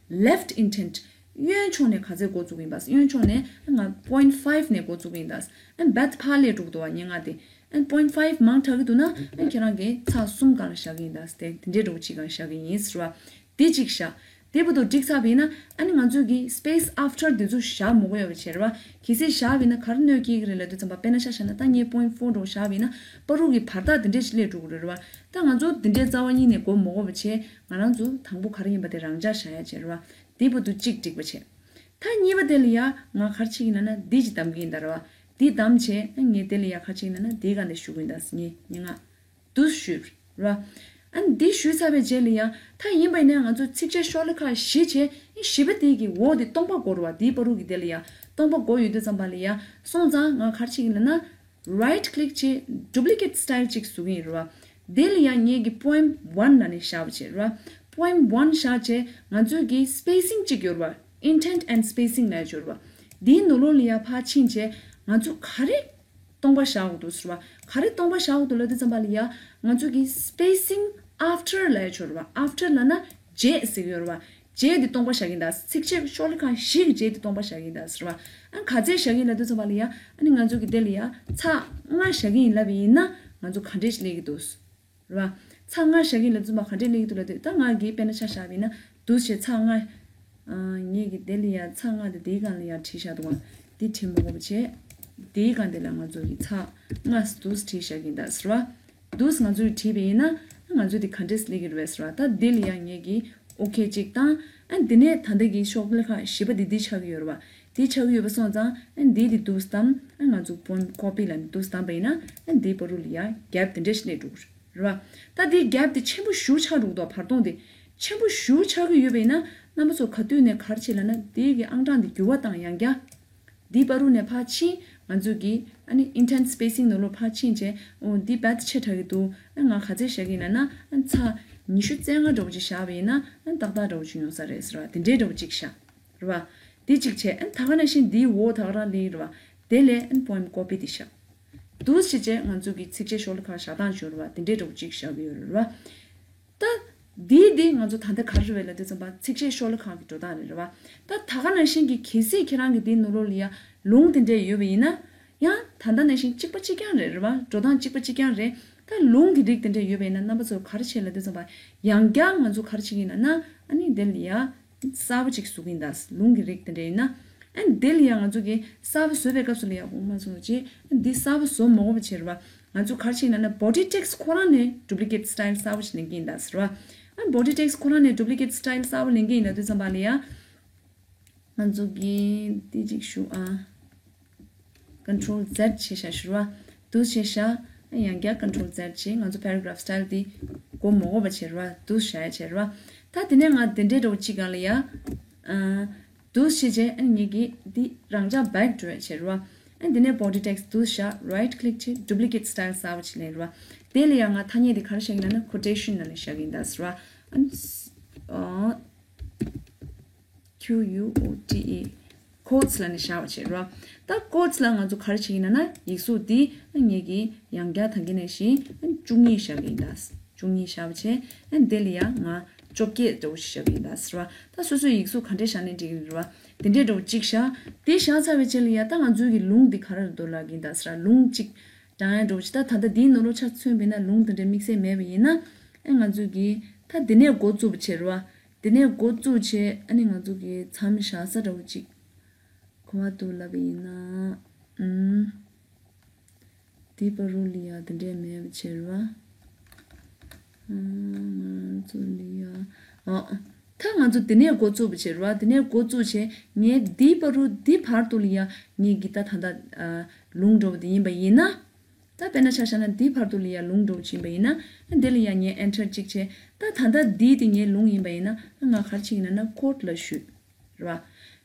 left intent གཡོན་ཕྱོགས་ནས་ག་ཚད་འགོ་བཙུགས་ཡིན་པ། གཡོན་ཕྱོགས་ནས་ང་point five ནས་འགོ་བཙུགས་ཡིན་ད། ཨན་བད་ཕར་སླེབས་འགྲོ་གི་འདུག་བ། ཉེར་ལྔ་དེ། ཨན་point five མང་དྲགས་ཀྱི་འདུག་ན། ཨན་ཁྱེད་རང་གིས་ཚེག་གསུམ་སྒང་ལ་བཞག་གི་ཡིན་ད། དེ་དེ་འདྲའི་འདྲ་བོ་གཅིག་སྒང་བཞག་གི་ཡིན་ཟེར་བ། དེ་གཅིག་བཞག་དེ་བར་དུ་འགྲིག་ཚར་བ་ཡིན་ན། ཨ་ནི་ང་ཚོས་ཀྱི་space after དེ་ཚོ་བཞག་མི་དགོས་ཡོད་པ་བྱས་རེད་བ། གལ་སྲིད་བཞག་པ་ཡིན་ན་ག་རེ་གནོད་སྐྱེལ་གྱི་རེད་ལབ་དུས་ཙམ་པ། དཔེར་ན་ཆ་བཞག་ན་ད་ངས་point four འདྲ་བོ་བཞག་པ་ཡིན་ན། བར་དུ་གི་བར་ཐག་དེ་འདྲས་ཞིག་སླེབས་འགྲོ་གི་རེད་བ། ད་ང་ཚོ་དེ་འདྲའི་རྩ་བ་ཉིད་ནས་འགོ་མི་དགོས་པ་བྱས། ང་རང་ཚོ་དང་པོ་ག་རེ་ཡིན་པ་དེ་རང་འཇགས་བཞག་ཡ་བྱས་རེད་བ། དེ་བར་དུ་གཅིག་འགྲིག་པ་བྱས། ད་གཉིས་པ་དེ་ལ་ཡ་ང་ག་རེ་བྱེད་ཀྱི་ཡིན་ལབ་ན། འདི་ཅིག་བདམས་ཀྱི་ཡིན་ད་རེད་བ། འདི་བདམས་བྱས། ཨ། ངས་དེ་ལ་ཡ་ག་རེ་བྱེད་ཀྱི་ཡིན་ལབ་ན། འདིའི་སྒང་ལ་གཞུ་གི་ཡིན་ད། ངས་ཉེར་ལྔ་འདུག་སེ་གཞུས་རེད་བ། ཨ། འདི་གཞུས་ཚར་བའི་རྗེས་ལ་ཡ། ད་ཡིན་པ་ཡིན་ན་ང་ཚོ་ཚིགས་བཅད་ཤོ་ལོ་ཀ་བཞི་བྱས། ཨ། བཞི་པ་དེ་གི་འོག་དེ་སྟོང་པ་དགོས་རེད་བ། འདིའི་བར་དུ་གི་དེ་ལ་ཡ་སྟོང་པ་དགོས་ཡོད་དུས་ཙམ་པ་ལ་ཡ། སོང་ཙང་ང་ག་རེ་བྱེད་ཀྱི་ཡིན་ལབ་ན། right click བྱས་duplicate style གཅིག་བཟོ་གི་ཡིན་རེད་བ། དེ་ལ་ཡང་ངེད་ཀྱི་པོ་ཨེམ་ཝན་ལབ་ནས་བཞག་པ་བྱས་རེད་བ། པོ་ཨེམ་ཝན་བཞག་བྱས་ང་ཚོས་ཀྱི་སི་པེ་སིང་གཅིག་ཡོད་རེད་བ། intent and spacing ལབ་ཡ་ཡོད་རེད་བ། དེའི་ནང་ལོགས་ལ་ཡ་ཕར་ཕྱིན་བྱས་ང་ཚོ་ག་རེ་སྟོང་པ་བཞག་དགོས་འདུག་ཟེར་བ། ག་རེ་སྟོང་པ་བཞག་དགོས་འདུག་ལབ་དུས་ཙམ་པ་ལ་ཡ། ང་ཚོ་གི་spacing after ལབ་ཡ་ཡོད་རེད་བ། after ལབ་ན་རྗེས་ཟེར་གྱི་ཡོད་རེད་བ། རྗེས་དེ་སྟོང་པ་བཞག་གི་ཡིན་ད། ཚིགས་བཅད་ཤོ་ལོ་ཀ་བཞི་གི་རྗེས་དེ་སྟོང་པ་བཞག་གི་ཡིན་ད་ཟེར་བ། ཨ། ག་ཚད་བཞག་གི་ཡིན་ལབ་དུས་ཙམ་པ་ལ་ཡ། ཨ་ནི་ང་ཚོ་གི་དེ་ལ་ཡ་ཚེག་ལྔ་བཞག་གི་ཡིན་ལབ་པ་ཡིན་ན། ང་ཚོ་ག་འདྲས་ཤིག་སླེབས་ཀྱི་འདུག་རེད་བ། ཚེག་ལྔ་བཞག་གི་ཡིན་ལབ་དུས་ཙམ་པ་ག་འདྲས་སླེབས་ཀྱི་འདུག་ལབ་དུས། ད་ང་གིས་དཔེར་ན་ཆ་བཞག་པ་ཡིན་ན། འདུག་སེ་ཚེག་ལྔ། ཨ། ངེད་ཀྱི་དེ་ལ་ཡ་ཚེག་ལྔ་དེ་དེའི་སྒང་ལ་ཡ་བྲིས་བཞག་འདུག་ག་དེ་བྲིས་མི་དགོས་པ་བྱས། དེའི་སྒང་དེ་ལ་ང་ཚོ་གི་ཚེག་ལྔ་འདུག་སེ་བྲིས་བཞག་གི་ཡིན་ད་ཟེར་བ། འདུག་སེ་ང་ཚོས་བྲིས་པ་ཡིན་ན། ང་ཚོས་དེ་ག་འདྲས་སླེབས་ཀྱི་རེད་པས་ཟེར་བ། ད་འདི་ལ་ཡང་ངེད་ཀྱིས་ཨོ་ཁེ་གཅིག་བཏང་། ཨ། འདི་ནས་ད་ལྟ་གི་ཤོག་ལྷེ་ཁ་བཞི་པ་འདི་འདི་ཆགས་ཀྱི་ཡོད་རེད་བ། འདི་ཆགས་ཀྱི་ཡོད་པ་སོང་ཙང་། ཨ། འདི་འདི་འདུག་སེ་བདམས། ཨ། ང་ཚོ་པོ་ཨེམ་ཀོ་པི་ལབ་ནས་འདུག་སེ་བདམས་པ་ཡིན་ན། ཨ། འདིའི་བར་དུ་ལ་ཡང་གེབ་དེ་འདྲས་ཤིག་སླེབས་འགྲོ་གི་རེད་བ། ད་འདིའི་གེབ་དེ་ཆེན་པོ་ཞེ་པོ་ཆགས་འགྲོ་གི་འདུག་བར་སྟོང་དེ་ཆེན་པོ་ཞེ་པོ་ཆགས་ཀྱི་ཡོད་པ་ཡིན་ན། རྣམ་པ་ཚོ་ག་དུས་ནས་ག་རེ་བྱེད་ལབ་ན། འདི་གི་ཨང་གྲངས་འདི་འགྱུར་བ་བཏང་ཡང་བསྐྱར། འདི་བར་དུ་ནས་ཕར་ཕྱིན། ང་ཚོས་ཀྱི་ཨ་ནི་intent spacing ནང་ལོགས་ཕར་ཕྱིན་བྱས། འོ། འདི་བད་ཆེ་དྲགས་ཀྱི་འདུག་ཨ། ང་ག་ཚད་བཞག་གི་ཡིན་ལབ་ན། ཨ། ཚེག་ཉི་ཤུ་རྩ་ལྔ་འདྲ་བོ་ཅིག་བཞག་པ་ཡིན་ན། ཨ། ཏག་ཏག་འདྲ་བོ་ཅིག་ཡོང་ས་རེད་ཟེར་བ། དེ་འདྲའི་འདྲ་བོ་ཅིག་བཞག་རེད་བ། དེ་གཅིག་བྱས། ཨ། ད་ག་ནང་བཞིན་འདིའི་འོག་ད་ག་རང་སླེབས་རེད་བ། དེ་ལས་ཨ་པོ་ཨེམ་ཀོ་པི་དེ་བཞག་འདུག་སེ་བྱས་ང་ཚོ་གི་ཚིགས་བཅད་ཤོ་ལོ་ཀ་བཞག་སྟངས་ཅིག་ཡོད་རེད་བ། དེ་འདྲའི་འདྲ་བོ་ཅིག་བཞག་གི་ཡོད་རེད་བ། ད་འདི་འདི་ང་ཚོ་ད་ལྟ་ག་རེ་རེད་ལབ་དུས་ཙམ་པ། ཚིགས་བཅད་ཤོ་ལོ་ཀ་གི་འགྲོ་སྟངས་རེད་རེད་བ། ད་ད་ག་ནང་བཞིན་གྱི་གལ་སྲིད་ཁྱེད་རང་གི་འདིའི་ནང་ལོགས་ལ་ཡ་ལུང་དེ་འདྲས་ཡོད་པ་ཡིན་ན། ཡང་ད་ལྟ་ནང་བཞིན་གཅིག་པ་གཅིག་རྐྱང་རེད་རེད་བ། འགྲོ་སྟངས་གཅིག་པ་གཅིག་རྐྱང་རེད། ད་ལུང་གི་རིགས་དེ་འདྲས་ཡོད་པ་ཡིན་ན། རྣམ་པ་ཚོ་ག་རེ་བྱེད་ལབ་དུས་ཙམ་པ། ཡང་བསྐྱར་ང་ཚོ་ག་རེ་བྱེད་ཀྱི་ཡིན་ལབ་ན། ཨ་ནི་དེ་ལ་ཡ་གསར་པ་ཅིག་བཟོ་གི་ཡིན་ད། ལུང་གི་རིགས་དེ་འདྲས་ཡིན་ན། ཨ་ནི་དེ་ལ་ཡ་ང་ཚོ་གི་གསར་པ་བཟོ་བའི་སྐབས་སུ་ལ་ཡ། འོ། མ་བཟོ་ཅིག་འདི་གསར་པ་བཟོ་མ་དགོས་པ་བྱེད་རེད་བ། ང་ཚོ་ག་རེ་བྱེད་ཡིན་ལབ་ན། body text ཁོ་རང་ནས་duplicate style གསར་པ་ཞིག་ལེན་གྱི་ཡིན་ད་ཟེར་བ། ཨ། body text ཁོ་རང་ནས་duplicate style གསར་པ་ལེན་གྱི་ཡིན་ལབ་དུས་ཙམ་པ་ལ་ཡ། ང་ཚོ་གིས་འདི་གཅིག་ཞུ་ཨ། Control Z བྱས་བཞག་ཞུ་བ། འདུག་སེ་བྱས་བཞག་ཨ། ཡང་བསྐྱར་Control Z བྱས། ང་ཚོ་paragraph style འདི་ གོ་མ་གོ་བ་བྱེད་ར་བ། འདུག་བཞག་ཡ་བྱེད་ར་བ། ད་དེ་ནས་ང་དེ་འདྲའི་འདྲ་བོ་གཅིག་སྒང་ལ་ཡ། ཨ། འདུག་བྱས་རྗེས་ཨ་ནི་ངེད་ཀྱིས་འདི་རང་འཇགས་བྷེག་འགྲོ་ཡ་བྱེད་ར་བ། ཨ་ནི་དེ་ནས་body text འདུག་བཞག right click བྱས་duplicate style གསར་པ་ཅིག་ལེན་ར་བ། དེ་ལ་ཡ་ང་ཐ་སྙད་དེ་ག་རེ་བཞག་གི་ཡིན་ན་ན་quotation ནང་ལ་བཞག་གི་ཡིན་ད་ཟེར་བ། ཨ་ནི། ཨ། Q U O T E quotes ལབ་ནས་བཞག་པ་བྱེད་རོ། ད་quotes ལ་ང་ཚོ་ག་རེ་བྱེད་ཀྱི་ཡིན་ན་ན་ཡིག་གཟུགས་འདི་ངེད་ཀྱིས་ཡང་བསྐྱར་ད་གིན་ནང་བཞིན་བཅུ་གཉིས་བཞག་གི་ཡིན་ད། བཅུ་གཉིས་བཞག་པ་བྱས་འདི་ལ་ཡང་ང་བཅོ་བརྒྱད་འདྲ་བོ་ཞིག་བཞག་གི་ཡིན་ད་ཟེར་བ། ད་སོ་སོའི་ཡིག་གཟུགས་ག་འདྲས་བཞག་ནས་འགྲིག་གི་རེད་བ། དེ་འདྲས་འདྲ་བོ་གཅིག་བཞག་དེ་བཞག་ཚར་བའི་རྗེས་ལ་ཡ་ད་ང་ཚོའི་གི་ལུང་འདི་ག་རེ་རེད་འདུག་ལབ་ཀྱི་ཡིན་ད་ཟེར་བ། ལུང་གཅིག་བགྲང་ཡ་འདྲ་བོ་ཞིག་ད་ད་ལྟ་འདིའི་ནང་ལོགས་ཆ་མཚོན་པ་ཡིན་ན་ལུང་དེ་འདྲས་དམིགས་བསལ་མེད་པ་ཡིན་ན་ཨ་ང་ཚོའི་གི་ད་འདི་ནས་འགོ་བཙུགས་པ་བྱེད་རོ། དེ་ནས་འགོ་བཙུགས་བྱས་ཨ་ནི་ང་ཚོ་གི་མཚམས་བཞག་ས་འདྲ་བོ་ཅིག་གོ་བ་འདུག་ལབ་པ་ཡིན་ན། ཨུམ། དེའི་བར་དུ་ལ་ཡ་དེ་འདྲས་མེད་པ་བྱེད་ར་བ། ཨ། ང་ཚོ་ལ་ཡ། ཨ། ད་ང་ཚོ་དེ་ནས་འགོ་བཙུགས་པ་བྱེད་ར་བ། དེ་ནས་འགོ་བཙུགས་བྱས་ངས་དེའི་བར་དུ་དེའི་བར་དུ་ལ་ཡ་ངས་གི་ད་ད་ད་ཨ། ལུང་འདྲ་བོ་དེ་ཡིན་པ་ཡིན་ན། ད་དཔེར་ན་ཆ་བཞག་ན་འདིའི་བར་དུ་ལ་ཡ་ལུང་འདྲ་བོ་ཕྱིན་པ་ཡིན་ན་འདི་ལ་ཡ་ངས་enter གཅིག་བྱས། ད་ད་ལྟ་འདིའི་དེ་ངའི་ལུང་ཡིན་པ་ཡིན་ན་ང་ག་རེ་བྱེད་ཀྱི་ཡིན་ན་ན་quote ལ་ཞུས་རེད་བ།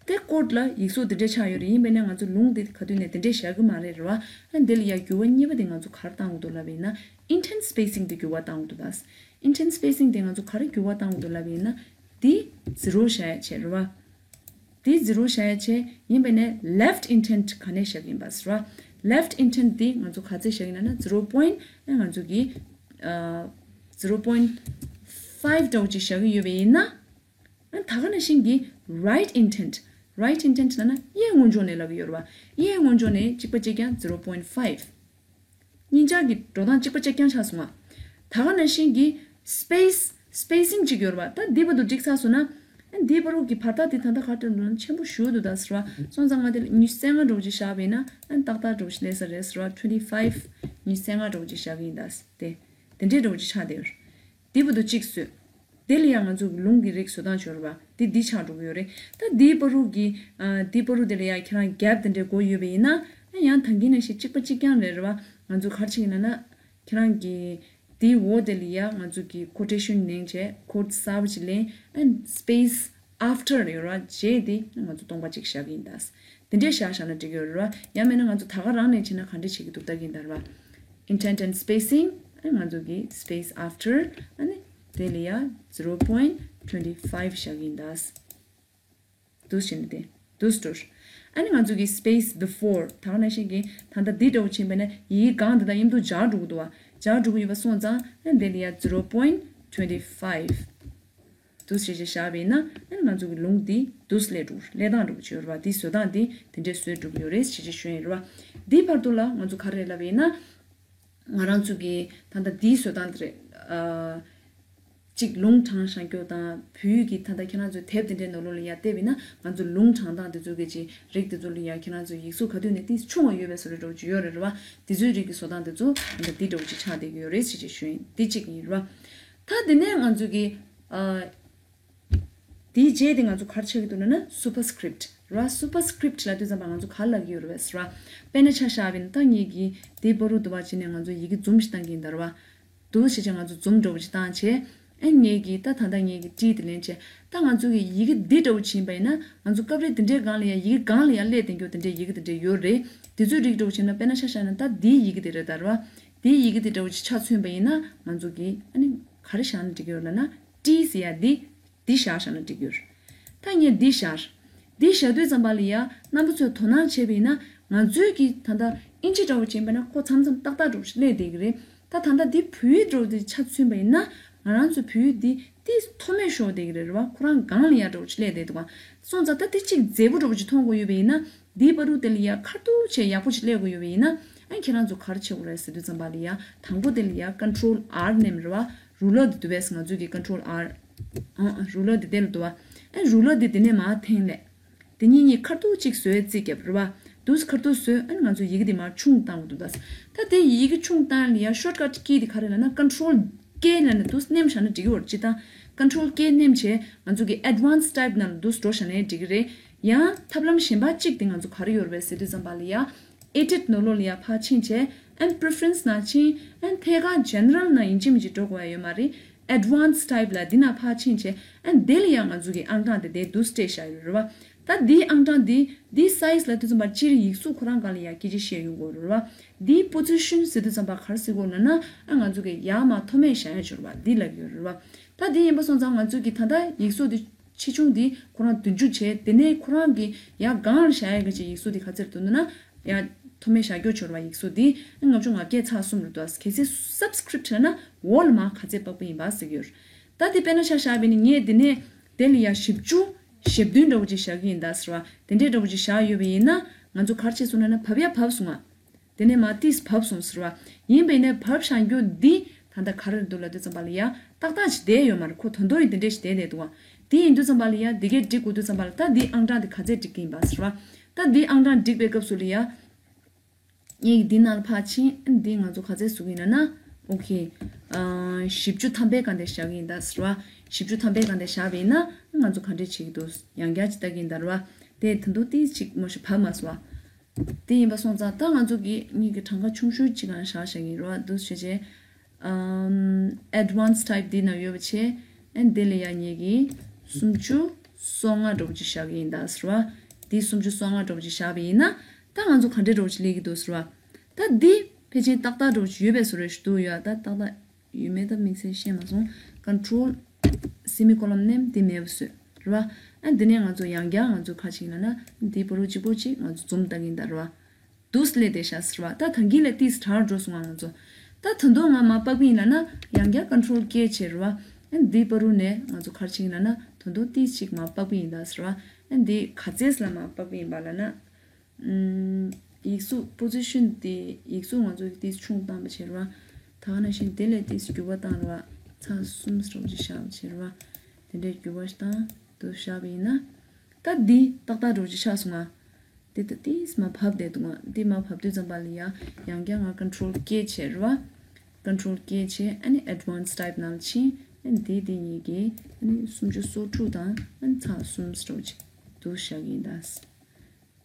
དེ་quote ལ་ཡིག་གཟུགས་འདི་འདྲས་ཆགས་ཡོད་རེད། ཡིན་པས་ན་ང་ཚོ་ལུང་འདི་ག་དུས་ནས་འདི་འདྲས་བཞག་གི་མ་རེད་རེད་བ། ཨ་འདི་ལ་ཡ་འགྱུར་བ་གཉིས་པ་དེ་ང་ཚོ་ག་རེ་བཏང་དགོས་འདུག་ལབ་པ་ཡིན་ན་indent spacing དེ་འགྱུར་བ་བཏང་དགོས་འདུག་ད། indent spacing དེ་ང་ཚོ་ག་རེ་འགྱུར་བ་བཏང་དགོས་འདུག་ལབ་པ་ཡིན་ན་འདི་zero བཞག་ཡ་བྱས་རེད་བ། དེ་zero བཞག་ཡ་བྱས། ཡིན་པས་ན་left indent ག་ནས་བཞག་གི་ཡིན་པ་ཟེར་བ། left indent དེ་ང་ཚོ་ག་ཚད་བཞག་གི་ཡིན་ན་zero point ང་ཚོ་གི་ཨ། zero point five འདྲ་བོ་ཅིག་བཞག་གི་ཡོད་པ་ཡིན་ན། ཨ་ད་ག་ནང་བཞིན་གྱི་right indent right indent ལབ་ན་གཡས་ངོས་ཕྱོགས་ནས་ལབ་ཀྱི་ཡོད་རེད་བ། གཡས་ངོས་ཕྱོགས་ནས་གཅིག་པ་གཅིག་རྐྱང་zero point five གཉིས་ཆར་གྱི་འགྲོ་སྟངས་གཅིག་པ་གཅིག་རྐྱང་ཆགས་སོང་ང་། ད་ག་ནང་བཞིན་གྱི་space spacing གཅིག་ཡོད་རེད་བ། ད་འདི་བར་དུ་འགྲིག་ཚར་སོང་ན། ཨ་འདིའི་བར་དུ་གི་བར་ཐག་དེ་ད་ལྟ་ག་འདྲ་ལོན་ཆེན་པོ་ཞུ་འདུག་ད་ཟེར་བ། སོང་ཙང་ང་དེ་ཉི་ཤུ་རྩ་ལྔ་འདྲ་བོ་ཅིག་བཞག་པ་ཡིན་ན་ཨ་ཏག་ཏག་འདྲ་བོ་ཅིག་སླེབས་ས་རེད་ཟེར་བ། twenty five ཉི་ཤུ་རྩ་ལྔ་འདྲ་བོ་ཅིག་བཞག་གི་ཡིན་ད་ཟེར་ཏེ། དེ་འདྲའི་འདྲ་བོ་ཅིག་ཆགས་བསྡད་ཡོད་རེད། དེ་བར་དུ་གཅིག་བཟོས། དེ་ལ་ཡང་ང་ཚོ་ལུང་གི་རིགས་བཟོ་སྟངས་ཡོད་རེད་བ། དེ་འདི་ཆགས་འགྲོ་གི་ཡོད་རེད། ད་འདིའི་བར་དུ་གི་ཨ་འདིའི་བར་དུ་དེ་ལ་ཡང་ཁྱེད་རང་gap དེ་འདྲའི་དགོས་ཡོད་པ་ཡིན་ན་ཨ་ཡང་ད་གིན་ནང་བཞིན་གཅིག་པ་གཅིག་རྐྱང་རེད་རེད་བ། ང་ཚོ་ག་རེ་བྱེད་ཀྱི་ཡིན་ན་ན་ཁྱེད་རང་གི་དེའི་འོག་དེ་ལ་ཡང་ང་ཚོ་གི་quotation ནང་བྱས་quote གསར་པ་ཅིག་ལེན་ཨ་space after ཡོད་རེད་བ། རྗེས་དེ་ང་ཚོ་སྟོང་པ་གཅིག་བཞག་གི་ཡིན་ད། དེ་འདྲས་བཞག་བཞག་ན་འགྲིག་གི་ཡོད་རེད་བ། ཡང་མིན་ན་ང་ཚོ་ད་ག་རང་ནས་བྱས་ན་ག་འདྲས་བྱེད་ཀྱི་འདུག་ལྟ་གི་ཡིན་ད་རེད་བ། Indent and spacing ཨ་ནི་ང་ཚོ་གི་space after ཨ་ནི་དེ་ལ་ཡ་zero point twenty five བཞག་གི་ཡིན་ད། འདུག་བྱས་ནས་དེ་འདུག་སྟོར། ཨ་ནི་ང་ཚོ་གི་space before ད་ག་ནང་བཞིན་གྱི་ད་ལྟ་འདི་འདྲ་བོ་ཕྱིན་པ་ན་ཡི་གེ་གང་འདི་དང་མཉམ་དུ་སྦྱར་འགྲོ་གི་འདུག་བ། སྦྱར་འགྲོ་གི་ཡོད་པ་སོང་ཙང་ཨ་ནི་དེ་ལ་ཡ་zero point twenty five འདུག་སེ་བྱས་བཞག་པ་ཡིན་ན་ཨ་ནི་ང་ཚོ་གི་ལུང་འདི་འདུག་སེ་སླེབས་འགྲོ་གི་རེད། སླེབས་སྟངས་འགྲོ་གི་ཡོད་རེད་བ། འདི་བཟོ་སྟངས་འདི་དེ་འདྲས་བཟོས་འགྲོ་གི་ཡོད་རེད་ཞེས་བྱས་ཞུ་ཡིན་རེད་བ། འདིའི་བར་དུ་ལ་ང་ཚོ་ག་རེ་ལབ་པ་ཡིན་ན། ང་རང་ཚོ་གི་ད་ལྟ་འདིའི་བཟོ་སྟངས་འདི་རེད། ཨ། གཅིག་ལུང་དྲངས་བཞག་རྒྱུ་དང་བོད་ཡིག་གི་ད་ལྟ་ཁྱེད་རང་ཚོའི་དེབ་དེ་འདྲའི་ནང་ལོགས་ལ་ཡར་བལྟས་པ་ཡིན་ན་ང་ཚོ་ལུང་དྲངས་སྟངས་དེ་ཚོ་གི་ཅིག་རིགས་དེ་ཚོ་ལ་ཡར་ཁྱེད་རང་ཚོའི་ཡིག་གཟུགས་ག་དུས་ནས་ཏིས་ཆུང་བ་ཡོད་པའི་བཟོ་འདྲ་འདྲ་བོ་ཅིག་ཡོད་རེད་རེད་བ། དེ་ཚོའི་རིགས་ཀྱི་བཟོ་སྟངས་དེ་ཚོ་ད་ལྟ་འདི་འདྲ་བོ་ཅིག་ཆགས་བསྡད་ཀྱི་ཡོད་རེད་ཟེར་ཅིག་ཞུ་ཡིན། འདི་གཅིག་ཡིན་རེད་བ། ད་དེ་ནས་ང་ཚོ་གི་ཨ། དེའི་རྗེས་དེ་ང་ཚོ་ག་རེ་ཆགས་ཀྱི་འདུག་ལབ་ན་superscript ར། superscript ལབ་དུས་ཙམ་པ་ང་ཚོ་ག་རེ་ལབ་ཀྱི་ཡོད་རེད་ཟེར་བ། དཔེར་ན་ཆ་བཞག་པ་ཡིན་ན་ད་ངེད་ཀྱིས་དེའི་བར་དུ་འདུག་པ་བྱས་ནས་ང་ཚོ་ཡི་གེ་འཛུམ་ཞིག་བཏང་གི་ཡིན་ད་རེད་བ། འདུག་བྱས་བྱས་ང་ཚོ་འཛུམ་འདྲ་བོ་ཞིག་བཏང་བྱས། ཨ་ངེད་ཀྱིས་ད་ད་ལྟ་ངེད་ཀྱིས་ཏི་དེ་ལེན་བྱས། ད་ང་ཚོ་གི་ཡི་གེ་འདི་འདྲ་བོ་ཕྱིན་པ་ཡིན་ན་ང་ཚོ་སྐབས་རེ་དེ་འདྲའི་སྒང་ལ་ཡ་ཡི་གེ་སྒང་ལ་ཡ་སླེབས་བསྡད་རྒྱུ་དེ་འདྲའི་ཡི་གེ་དེ་འདྲའི་ཡོད་རེད། དེ་ཚོའི་རིགས་འདྲ་བོ་བྱས་ན་དཔེར་ན་ཆ་བཞག་ན་ད་འདིའི་ཡི་གེ་དེ་རེད་ད་རེད་བ། འདིའི་ཡི་གེ་དེ་འདྲ་བོ་ཞིག་ཆ་མཚོན་པ་ཡིན་ན་ང་ཚོ་གི་ཨ་ནི་ག་རེ་བཞག་ན་འགྲིག་གི་ཡོད་ལབ་ན་ཏི་ཟེར་ཡ་འདི། འདི་བཞག་བཞག་ན་འགྲིག་གི་ཡོད་རེད། ད་ངས་འདི་བཞག་འདི་བཞག་དུས་ཙམ་པ་ལ་ཡ་རྣམ་པ་ཚོས་དོ་སྣང་བྱས་པ་ཡིན་ན་ང་ཚོའི་གི་ད་ལྟ་ཨིན་ཇི་འདྲ་བོ་བྱས་པ་ན་ཁོ་མཚམས་མཚམས་ཏག་ཏག་འདྲ་བོ་ཞིག་སླེབས་བསྡད་ཀྱི་རེད། ད་ད་ལྟ་འདི་བོད་ཡིག་འདྲ་བོ་དེ་ཆ་མཚོན་པ་ཡིན་ན་ང་རང་ཚོ་བོད་ཡིག་འདི་ཏིས་མཐོ་དམན་ཤོར་བསྡད་ཀྱི་རེད་རེད་བ། ཁོ་རང་སྒང་ལ་ཡ་འདྲ་བོ་ཞིག་སླེབས་བསྡད་འདུག་བ། སོང་ཙང་ད་འདི་གཅིག་མཛེས་པོ་འདྲ་བོ་ཞིག་མཐོང་དགོས་ཡོད་པ་ཡིན་ན་འདིའི་བར་དུ་དེ་ལ་ཡ་ཁ་ཐུག་བྱས་ཡག་པོ་ཞིག་སླེབས་དགོས་ཡོད་པ་ཡིན་ན་ཨ་ཁྱེད་རང་ཚོ་ག་རེ་བྱེད་དགོས་རེད་ཟེར་དུས་ཙམ་པ་ལ་ཡ་དང་པོ་དེ་ལ་ཡ་Control R མནན་རེད་བ། རུ་ལར་འདི་འདུག་པས་ང་ཚོའི་གི་Control R ཨ་ཨ་རུ་ལར་འདི་དེ་ལ་འདུག་བ། ཨ་རུ་ལར་འདི་དེ་ནས་མར་འཐེན་ལས། དེ་གཉིས་གཉིས་ཁ་ཐུག་གཅིག་བཟོས་རྩིས་རྒྱབ་རེད་བ། འདུག་ཁ་ཐུག་བཟོས་ཨ་ནི་ང་ཚོ་ཡི་གེ་འདི་མར་ཆུང་བཏང་དགོས་འདུག་ད་ད་དེ་ཡི་གེ་ཆུང་བཏང་ལ་ཡ་shortcut key འདི་ག་རེ་ལབ་ན་Control K ལབ་ནས་འདུག་མནན་བཞག་ན་འགྲིག་གི་ཡོད་རེད། སྤྱིར་བཏང་Control K མནན་བྱས་ང་ཚོ་གི་Advanced Type ནང་ལ་འདུག་འགྲོ་བཞག་ན་འགྲིག་གི་རེད། ཡང་ཐབས་ལམ་གཞན་པ་གཅིག་དེ་ང་ཚོ་ག་རེ་ཡོད་རེད་པས་ཟེར་དུས་ཙམ་པ་ལ་ཡ། Edit ནང་ལོགས་ལ་ཡ་ཕར་ཕྱིན་བྱས། ཨན་Preference ནང་ཕྱིན། ཨན་ཐད་ཀར་General ནང་ཡིན་གཅིག་མིན་གཅིག་འགྲོ་དགོས་ཡ་ཡོད་མ་རེད། advanced type ལབ་འདི་ནང་ཕར་ཕྱིན་བྱས། ཨ་འདི་ལ་ཡང་ང་ཚོ་གི་ཨང་གྲངས་དེ་དེ་འདུག་སེ་སྤྲད་བཞག་ཡོད་རེད་བ། ད་འདིའི་ཨང་གྲངས་འདི་འདིའི་size ལབ་དུས་ཙམ་པ་སྤྱིར་ཡིག་གཟུགས་ཁོ་རང་སྒང་ལ་ཡང་སྐད་ཆ་བཤད་ཡོང་གི་ཡོད་རེད་བ། འདིའི་position ཟེར་དུས་ཙམ་པ་ག་རེ་ཟེར་དགོས་ལབ་ན། ཨ་ང་ཚོ་གི་ཡར་མར་མཐོ་དམན་བཞག་ཡ་ཡོད་རེད་བ། འདི་ལབ་ཀྱི་ཡོད་རེད་བ། ད་འདི་ཡིན་པ་སོང་ཙང་ང་ཚོ་གི་ད་ལྟ་ཡིག་གཟུགས་འདི་ཆེ་ཆུང་འདི་ཁོ་རང་བདུན་ཅུ་བྱས། དེ་ནས་ཁོ་རང་གི་ཡར་སྒང་ལ་བཞག་ཡ་གི་ཅིག་ཡིག་གཟུགས་འདི་ག་ཚོད་འདུག་ན། ཡ། མཐོ་དམན་བཞག་རྒྱུ་ཡོད་རེད་བ། ཡིག་གཟུགས་འདི་ལྔ་བཅུ་ང་བརྒྱད་ཚེག་གསུམ་རེད་འདུག། གལ་སྲིད་subscript ལབ་ན་འོག་ལ་མར་ག་ཚད་དཔག་པ་ཡིན་པ་ཟེར་གྱི་ཡོད་རེད། ད་འདི་དཔེར་ན་ཆ་བཞག་པ་ཡིན་ན་ངས་འདི་ནས་དེ་ལ་ཡ་བཞི་བཅུ་ཞེ་བདུན་འདྲ་བོ་ཅིག་བཞག་གི་ཡིན་ད་ཟེར་བ། དེ་འདྲས་འདྲ་བོ་ཅིག་བཞག་ཡོད་པ་ཡིན་ན། ང་ཚོ་ག་རེ་བྱས་སོང་ལབ་ན་བབས་ཡ་བབས་སོང་ང་། དེ་ནས་མར་ཏིས་བབས་སོང་ཟེར་བ། ཡིན་པ་ཡིན་ན་བབས་བཞག་རྒྱུ་འདི་ད་ལྟ་ག་རེ་འདུག་ལབ་དུས་ཙམ་པ་ལ་ཡ་ཏག་ཏག་ཅིག་བསྡད་ཡོད་མ་རེད། ཁོ་ད་དུང་ཡིན་དེ་འདྲས་ཞིག་བསྡད་བསྡད་འདུག་བ། དེ་ཡིན་དུས་ཙམ་པ་ལ་ཡ་འདི་གས་འགྲིག་དགོས་དུས་ཙམ་པ་ལ། ད་འདི་ཨང་གྲངས་འདི་ག་ཚད་འགྲིག་གི་ཡིན་པ་ཟེར་བ། ད་འདི་ཨང་གྲངས་འགྲིག་པའི་སྐབས་སུ་ལ་ཡ། ངས་འདི་ནང་ལ་ཕར་ཕྱིན། འདི་ང་ཚོ་ག་ཚད་བཟོ་གི་ཡིན་ལབ་ན། ཨོ་ཁེ། ཨ། བཞི་བཅུ་ཐམ་པའི་སྒང་དེ་བཞག་གི་ཡིན་ད་ཟེར་བ། བཞི་བཅུ་ཐམ་པའི་སྒང་དེ་བཞག་པ་ཡིན་ན་ང་ཚོ་ག་འདྲས་བྱེད་ཀྱི་འདུག། ཡང་བསྐྱར་ཅིག་ལྟ་གི་ཡིན་ད་རེད་བ། དེ་ད་དུང་ཏིས་ཅིག་མོ་ཞིག་བབས་མ་སོང་བ། དེ་ཡིན་པ་སོང་ཙང་ད་ང་ཚོ་གི་ངེད་ཀྱི་གྲངས་ཀ་ཆུང་ཤོས་ཅིག་གང་བཞག་བཞག་གི་ཡིན་རེད་བ། འདུག་བྱས་བྱས། ཨམ། advanced type འདི་ནང་ཡོད་པ་བྱས། ཨ་འདི་ལ་ཡ་ངེད་ཀྱིས་སུམ་ཅུ་སོ་ལྔ་འདྲ་བོ་ཅིག་བཞག་གི་ཡིན་ད་ཟེར་བ། འདི་སུམ་ཅུ་སོ་ལྔ་འདྲ་བོ་ཅིག་བཞག་པ་ཡིན་ན། ད་ང་ཚོ་ག་འདྲས་འདྲ་བོ་ཅིག་སླེབས་ཀྱི་འདུག་ཟེར་བ། ད་འདི་ཕལ་ཆེར་ཏག་ཏག་འདྲ་བོ་ཅིག་ཡོད་པའི་བཟོ་འདྲ་ཞིག་འདུག་ཡ། ད་ཏག་ཏག་ཡོད་མེད་ད་དམིགས་བསལ་ཤེས་མ་སོང་། control semicolon ནས་འདི་མེད་པ་བཟོས་རེད་བ། ཨ་འདི་ནས་ང་ཚོ་ཡང་བསྐྱར་ང་ཚོ་ག་རེ་བྱེད་ཀྱི་ཡིན་ལབ་ན། འདི་བར་དུ་གཅིག་པོ་ཅིག་ང་ཚོ་zoom ལྟ་གི་ཡིན་ད་རེད་བ། འདུག་སེ་སླེབས་བསྡད་ཤག་ཟེར་བ། ད་ད་གིན་ལས་ཏིས་དྲག་འགྲོ་སོང་ང་ང་ཚོ། ད་ད་དུང་ང་མར་ཕབ་ཀྱི་ཡིན་ལབ་ན། ཡང་བསྐྱར་control K བྱས་རེད་བ། ཨ་འདི་བར་དུ་ནས་ང་ཚོ་ག་རེ་བྱེད་ཀྱི་ཡིན་ལབ་ན། ད་དུང་ཏིས་ཅིག་མར་ཕབ་ཀྱི་ཡིན་ད་ཟེར་བ། ཨ་འདི་ག་ཚད་ལ་མར་ཕབ་ཀྱི་ཡིན་པ་ལབ་ན། ཨམ། ཡིག་གཟུགས་position དེ་ཡིག་གཟུགས་ང་ཚོ་ཏིས་ཆུང་བཏང་བ་བྱས་རེད་བ། ད་ག་ནང་བཞིན་དེ་ལས་ཏིས་འགྱུར་བ་བཏང་རེད་བ། ཚེག་གསུམ་འདྲ་བོ་ཅིག་བཞག་བྱས་རེད་བ། དེ་འདྲའི་འགྱུར་བ་ཞིག་བཏང་དུ་བཞག་པ་ཡིན་ན། ད་འདི་ཏག་ཏག་འདྲ་བོ་ཅིག་ཆགས་སོང་ང་། དེ་ད་ཏིས་མར་ཕབ་བསྡད་འདུག་ང་། འདི་མར་ཕབ་དུས་ཙམ་པ་ལ་ཡ། ཡང་བསྐྱར་ང་control K བྱས་རེད་བ། control K བྱས། ཨ་ནི་advanced type ནང་ལ་ཕྱིན། ཨ་ནི་འདི་འདི་གཉིས་ཀྱི་ཨ་ནི་སུམ་ཅུ་སོ་དྲུག་དང་ཨ་ནི་ཚེག་གསུམ་འདྲ་བོ་ཅིག་འདུག་བཞག་གི་ཡིན་ད།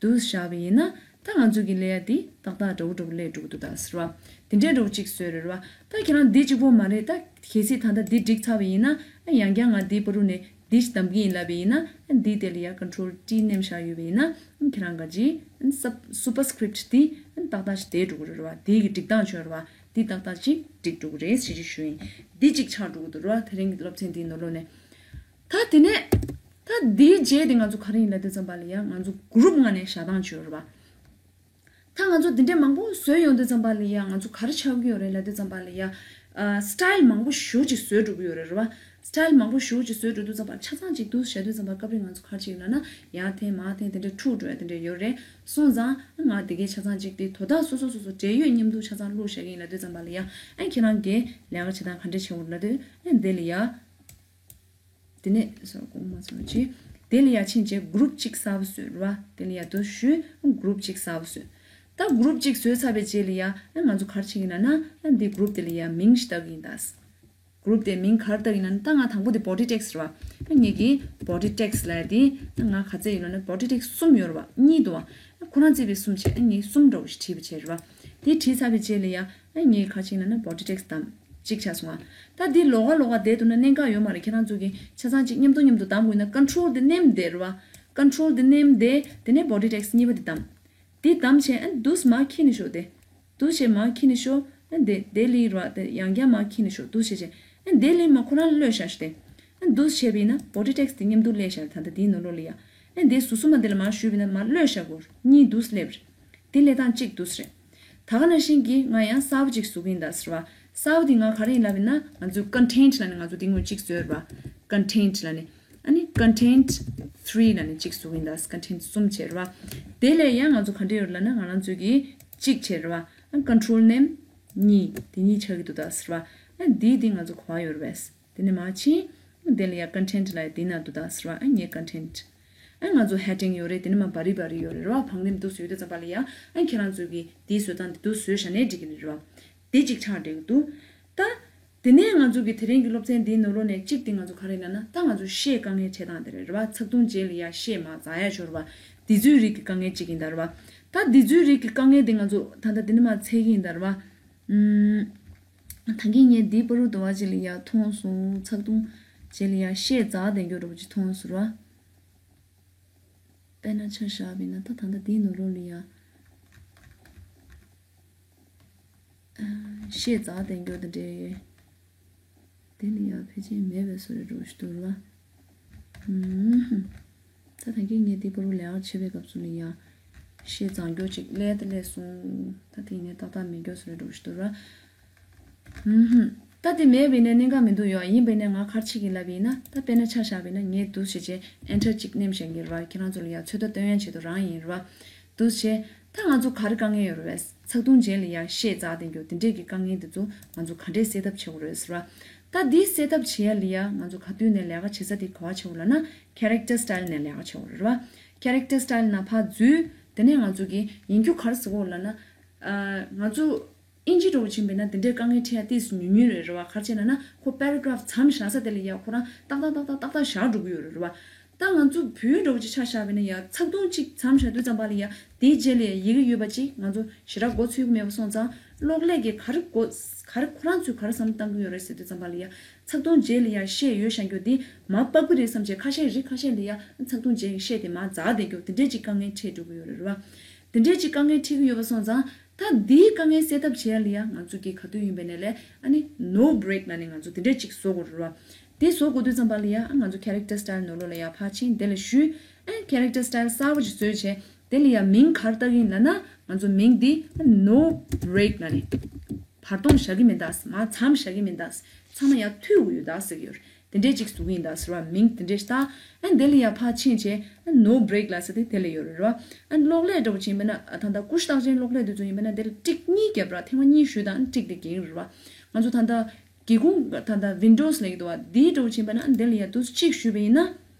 འདུག་བཞག་པ་ཡིན་ན། ད་ང་ཚོ་གི་ལས་ཡ་འདི་ཏག་ཏག་འདྲ་བོ་འདྲ་བོ་སླེབས་འགྲོ་གི་འདུག་ད་ཟེར་བ། དེ་འདྲའི་འདྲ་བོ་ཅིག་བཟོས་རེད་བ། ད་ཁྱེད་རང་འདི་གཅིག་པོ་མ་རེད། ད་གལ་སྲིད་ད་ལྟ་འདི་འགྲིག་ཚར་བ་ཡིན་ན། ཡང་བསྐྱར་ང་འདི་བར་དུ་ནས་འདི་ཞིག་གདམ་གི་ཡིན་ལབ་པ་ཡིན་ན། འདི་དེ་ལ་ཡ་control T མནན་བཞག་ཡོད་པ་ཡིན་ན། ཁྱེད་རང་ག་ཅི་sub superscript འདི་ཏག་ཏག་ཞིག་བསྡད་འགྲོ་གི་རེད་བ། འདི་གི་སྒྲིག་སྟངས་བྱོས་རེད་བ། འདི་ཏག་ཏག་ཅིག་འགྲིག་འགྲོ་གི་རེད་ཟེར་ཅིག་ཞུ་ཡིན། འདི་གཅིག་ཆགས་འགྲོ་གི་འདུག་རེད་བ། དེ་རིང་གི་སློབ་ཚན་འདིའི་ནང་ལོགས་ནས། ད་དེ་ནས། ད་འདིའི་རྗེས་དེ་ང་ཚོ་ག་རེ་ཡིན་ལབ་དུས་ཙམ་པ་ལ་ཡ། ང་ཚོ་group ངང་ནས་བཞག་སྟངས་བྱོས་རེད་བ། ད་ང་ཚོ་འདི་འདྲའི་མང་པོ་བཟོས་ཡོང་དུས་ཙམ་པ་ལ་ཡ། ང་ཚོ་ག་རེ་ཆགས་ཀྱི་ཡོད་རེད་ལབ་དུས་ཙམ་པ་ལ་ཡ། ཨ། style མང་པོ་ཞེ་པོ་ཅིག་བཟོས་འགྲོ་གི་ཡོད་རེད་རེད་བ། style མང་པོ་ཞེ་པོ་ཅིག་བཟོས་འགྲོ་དུས་ཙམ་པ་ཆ་ཚང་གཅིག་འདུག་བྱས་དུས་ཙམ་པ་སྐབས་རེ་ང་ཚོ་ག་རེ་བྱེད་ཀྱི་ལབ་ན། ཡར་འཐེན་མར་འཐེན་དེ་འདྲའི་འཁྲུག་འགྲོ་ཡ་དེ་འདྲ་ཡོད་རེད། སོང་ཙང་ང་དེ་གའི་ཆ་ཚང་གཅིག་དེ་དོ་བདག་སོ་སོ་སོ་སོ་འབྲེལ་ཡོད་མཉམ་དུ་ཆ་ཚང་བླུགས་བཞག་གི་ཡིན་ལབ་དུས་ཙམ་པ་ལ་ཡ། ཨ། ཁྱེད་རང་གིས་ལས་ཀ་བྱེད་སྟངས་ག་འདྲ་བྱེད་དགོས་ལབ་དུས། ཨ། དེ་ལ་ཡ། དེ་ནས་སོ་གོང་མ་སོང་ཅི། དེ་ལ་ཡ་ཕྱིན་བྱས་group གཅིག་གསར་པ་བཟོས་རེད་བ། དེ་ལ་ཡ་དུ་ཞུས། group གཅིག་གསར་པ་བཟོས། ད་group གཅིག་བཟོས་ཚར་བའི་རྗེས་ལ་ཡ། ཨ། ང་ཚོ་ག་རེ་བྱེད་ཀྱི་ཡིན་ལབ་ན། ཨ། འདི་group དེ་ལ་ཡ་མིང་ཞིག་བཏགས་ཀྱི་ཡིན་ད། group དེ་མིང་ག་རེ་བཏགས་ཀྱི་ཡིན་ལབ་ན། ད་ང་དང་པོ་དེ་body text རེད་བ། ཨ། ངེད་ཀྱི་body text ལབ་ཡ་དེ། ཨ། ང་ག་ཚད་ཡོད་ལབ་ན་body text གསུམ་ཡོད་རེད་བ། གཉིས་འདུག་བ། ཨ། ཁོ་རང་བརྩིས་པའི་གསུམ་བྱས། ཨ། ངས་གསུམ་འདྲ་བོ་ཞིག་བྲིས་པ་བྱས་རེད་བ། དེ་བྲིས་ཚར་བའི་རྗེས་ལ་ཡ། ཨ། ངས་ག་རེ་བྱས་ཀྱི་ཡིན་ལབ་ན་body text བདམས། གཅིག་ཆགས་སོང་ང་། ད་འདི་ལོགས་ཀ་ལོགས་ཀ་བསྡད་འདུག་ན་གནད་འགག་ཡོད་མ་རེད། ཁྱེད་རང་ཚོ་གིས་ཆ་ཚང་གཅིག་མཉམ་དུ་མཉམ་དུ་བདམས་དགོས་ན་control དེ་མནན་བསྡད་རེད་བ། control དེ་མནན་བསྡད། དེ་ནས་body text གཉིས་པ་དེ་བདམས། དེ་བདམས་བྱས། ཨ། འདུག་སེ་མར་འཁྱེར་ནས་ཤོག་དེ། འདུག་སེ་མར་འཁྱེར་ནས་ཤོག་ཨ། དེ་དེ་ལ་རེད་བ། དེ་ཡང་བསྐྱར་མར་འཁྱེར་ནས་ཤོག་འདུག་སེ་བྱས། ཨ། དེ་ལ་མར་ཁོ་རང་གློད་བཞག་ཤོག་དེ། ཨ། འདུག་སེ་བྱས་པ་ཡིན་ན་body text དེ་མཉམ་དུ་སླེབས་བཞག་ད་ལྟ་དེའི་ནང་ལོགས་ལ་ཡ། ཨ། དེ་ཟུར་གསུམ་མ་དེ་ལ་མར་གཞུས་པ་ཡིན་ན་མར་གློད་བཞག་གོ། གཉིས་འདུག་སེ་སླེབས་རེད། དེ་ལས་སྟངས་གཅིག་འདུག་སེ་རེད། ད་ག་ནང་བཞིན་གྱི་ང་ཡང་གསར་པ་གཅིག་བཟོ་གི་ཡིན་ད་ཟེར་བ། གསར་པ་དེ་ང་ག་རེ་ཡིན་ལབ་ཡིན་ན། ང་ཚོའི་content ལབ་ནས་ང་ཚོ་དེ་སྔོན་གཅིག་བཟོས་རེད་བ། content ལབ་ནས། ཨ་ནི་content three ལབ་ནས་གཅིག་བཟོ་གི་ཡིན་ད། content གསུམ་བྱས་རེད་བ། དེ་ལས་ཡང་ང་ཚོ་ག་འདྲ་ཡོད་ལབ་ན། ང་རང་ཚོའི་གི་གཅིག་བྱས་རེད་བ། ཨ། control མནན། གཉིས། དེ་གཉིས་ཆགས་ཀྱི་འདུག་ད་ཟེར་བ། ཨ། འདི་འདི་ང་ཚོ་ག་པར་ཡོད་རེད་པས། དེ་ནས་མར་ཕྱིན། དེ་ལ་ཡ་content ལབ་ཡ་དེ་ན་འདུག་ད་ཟེར་བ། ཨ། ངའི་content། ཨ། ང་ཚོ་heading ཡོད་རེད། དེ་ནས་མར་body body ཡོད་རེད་རེད་བ། བང་རིམ་འདུག་སེ་ཡོད་དུས་ཙམ་པ་ལ་ཡ། ཨ། ཁྱེད་རང་ཚོ་གིས་དེའི་བཟོ་སྟངས་དེ་འདུག་སེ་བཟོས་བཞག་ནའི་འགྲིག་གི་རེད་རེད་བ། དེ་གཅིག་ཆགས་བསྡད་ཀྱི་འདུག། ད། དེ་ནས་ང་ཚོ་གི་དེ་རིང་གི་སློབ་ཚན་འདིའི་ནང་ལོགས་ནས་གཅིག་དེ་ང་ཚོ་ག་རེ་ལབ་ན། ད་ང་ཚོ་ཤད་དཀའ་ངལ་འཕྲད་སྟངས་དེ་རེད་རེད་བ། ཚེག་ཐུང་རྗེས་ལ་ཡ་ཤད་མར་འཛེག་ཡ་ཡོད་རེད་བ། འདི་ཚོའི་རིགས་ཀྱི་དཀའ་ངལ་གཅིག་ཡིན་ད་རེད་བ། ད་འདི་ཚོའི་རིགས་ཀྱི་དཀའ་ངལ་དེ་ང་ཚོ་ད་ལྟ་འདི་ནས་མར་འཚོལ་གྱི་ཡིན་ད་རེད་བ། ཨུམ། ད་གིན་ངས་འདི་པ་རུ་དུ་བ་ཅིག་ལ་ཡ་མཐོང་སོང་། ཚག་ཐུང་རྗེས་ལ་ཡ་ཤད་འཛག་དེ་འགྱོ་འགྲོ་བ་ཅིག་མཐོང་སོང་ར། དཔེར་ན་ཆ་བཞག་པ་ཡིན་ན་ད་ད་ལྟ་འདིའི་ནང་ལོགས་ལ་ཡ། ཤད་འཛག་དེ་འགྱོ་དེ་འདྲའི། དེ་ནི་ཡང་ཕལ་ཆེར་མེད་པའི་བཟོ་རེ་འགྲོ་ཞིག་འདུག་ལ། ད་ད་གིན་ངས་དེ་པ་རུ་ལས་ཀ་བྱེད་པའི་སྐབས་སུ་ལ་ཡང་ཤད་འཛག་མགྱོགས་ཅིག་ལས་དེ་ལས་སོང་། ད་དེ་ནས་ཏག་ཏག་མེད་མགྱོགས་བཟོ་རེ་འགྲོ་ཞིག་འདུག་ལ། ད་དེ་མེད་པ་ཡིན་ན་གནད་འགག་མི་འདུག་ཡོད། ཡིན་པ་ཡིན་ན་ང་ག་རེ་བྱེད་ཀྱི་ལབ་པ་ཡིན་ན། ད་དཔེར་ན་ཆ་བཞག་པ་ཡིན་ན་ངས་འདུག་བྱས་བྱས་ཨེན་ཊར་གཅིག་ནེམ་བཞག་གི་རེད་བ། ཁྱེད་རང་ཚོ་ལ་ཡང་ཚོད་ལྟ་སྟོན་ཡ་ཆེད་དུ་རང་ཡིན་རེད་བ། འདུག་བྱས། ད་ང་ཚོ་ག་རེ་དཀའ་ངལ་ཡོད་རེད་བས། ཚག་ཐུང་རྗེས་ལ་ཡ་ཤད་འཛག་དེ་འགྱོ་དེ་འདྲས་ཀྱི་དཀའ་ངལ་དེ་ཚོ་ང་ཚོ་ག་འདྲས་སེལ་ཐབས་བྱེད་དགོས་རེད་ཟེར་བ། ད་འདི་སེལ་ཐབས་བྱེད་ཡ་ལ་ཡ་ང་ཚོ་ག་དུས་ནས་ལས་ཀ་བྱེད་ས་དེ་ག་བ་བྱེད་དགོས་ལབ་ན་ཁེ་རེག་ཊར་སི་ཊལ་ནས་ལས་ཀ་བྱེད་དགོས་རེད་བ། ཁེ་རེག་ཊར་སི་ཊལ་ནང་ཕར་འཛུལ། དེ་ནས་ང་ཚོ་གི་ཡིན་རྒྱུ་ག་རེ་ཟེར་དགོས་ལབ་ན། ཨ། ང་ཚོ་ཨིན་ཇི་འདྲ་བོ་ཕྱིན་པ་ཡིན་ན་དེ་འདྲའི་དཀའ་ངལ་འཕྲད་ཡ་ཏོག་ཙམ་ཉུང་ཉུང་རེད་རེད་བ། ག་རེ་བྱས་ན་ན་ཁོ་པེ་ར་གྷ་རཕ་མཚམས་བཞག་ས་དེ་ལ་ཡ་ཁོ་རང་ཏག་ཏག་ཏག་ཏག་ཏག་ཏག་བཞག་འགྲོ་གི་ཡོད་རེད་རེད་བ། ད་ང་ཚོ་བོད་འདྲ་བོ་ཅིག་ཆ་བཞག་པ་ཡིན་ན་ཡ་ཚག་ཐུང་གཅིག་མཚམས་བཞག་དུས་ཙམ་པ་ལ་ཡ་དེའི་རྗེས་ལ་ཡ་ཡི་གེ་ཡོད་པ་ཅིག་ང་ཚོ་ཞེ་དྲག་མགོ་ཚོད་ཀྱི་མེད་པ་སོང་ཙང་གློག་ཀླད་ཀྱིས་ག་རེ་མགོ་ག་རེ་ཁོ་རང་ཚོས་ག་རེ་བསམ་བློ་བཏང་གི་ཡོད་རེད་ཟེར་དུས་ཙམ་པ་ལ་ཡ་ཚག་ཐུང་རྗེས་ལ་ཡ་ཤད་ཡོད་བཞག་རྒྱུ་དེ་མར་ཕབ་ཀྱི་རེད་བསམ་བྱས་ཁ་ཤས་རེ་ཁ་ཤས་ལ་ཡ་ཚག་ཐུང་རྗེས་ཀྱི་ཤད་དེ་མར་འཛག་བསྡད་རྒྱུ་དེ་འདྲས་ཅིག་དཀའ་ངལ་འཕྲད་འགྲོ་གི་ཡོད་རེད་རེད་བ། དེ་འདྲས་ཅིག་དཀའ་ངལ་འཕྲད་ཀྱི་ཡོད་པ་སོང་ཙང་། ད་འདིའི་དཀའ་ངལ་སེལ་ཐབས་བྱེད་ཡ་ལ་ཡ་ང་ཚོ་གིས་ག་དུས་ཡིན་པ་ནས་ལས་ཨ་ནི་ནོ་བྷི་རེག་ལབ་ནས་ང་ཚོ་དེ་འདྲས་ཅིག་བཟོ་དགོས་རེད་བ། དེ་བཟོ་དགོས་དུས་ཙམ་པ་ལ་ཡ་ཨ་ང་ཚོ་ཁེ་རེག་ཊར་སི་ཊལ་ནང་ལོགས་ལ་ཡ་ཕར་ཕྱིན། དེ་ལ་བཞུས། ཨ་ཁེ་རེག་ཊར་སི་ཊལ་གསར་པ་ཅིག་བཟོས་བྱས་དེ་ལ་ཡ་མིང་ག་རེ་བཏགས་ཀྱི་ཡིན་ལབ་ན་ང་ཚོ་མིང་འདི་ནོ་བྷི་རེག་ལབ་ནས་བར་སྟོང་བཞག་གི་མིན་ད། མར་མཚམས་བཞག་གི་མིན་ད། ཚང་མ་ཡ་མཐུད་དགོས་ཡོད་ད་ཟེར་གྱི་ཡོད་རེད། དེ་འདྲས་ཅིག་བཟོ་གི་ཡིན་ད་ཟེར་བ། མིང་དེ་འདྲས་བཏགས། ཨ་དེ་ལ་ཡ་ཕར་ཕྱིན་བྱས་ཨ་ནོ་བྷི་རེག་ལབ་ས་དེ་དེ་ལ་ཡོད་རེད་ར། ཨ་གློག་ཀླད་འདྲ་བོ་ཅིག་ཡིན་པ་ན་ཨ་ད་ལྟ་ཀུ་ཤུ་རྟགས་ཅན་གློག་ཀླད་དེ་ཚོ་ཡིན་པ་ན་དེ་ལ་ཊིག་གཉིས་བརྒྱབ་ར། ཐེངས་མ་གཉིས་གཞུས་དང་ཊིག་དེ་འགེངས་རེད་ར། ང་ཚོ་ད་ལྟ་སྒེའུ་ཁུང་ད་ལྟ་ཝིན་ཌོ་སི་ལབ་ཀྱི་འདུག་བ། དེའི་འདྲ་བོ་ཅིག་ཡིན་པ་ན་ཨ་དེ་ལ་ཡ་འདུག་སེ་གཅིག་གཞུས་པ་ཡིན་ན།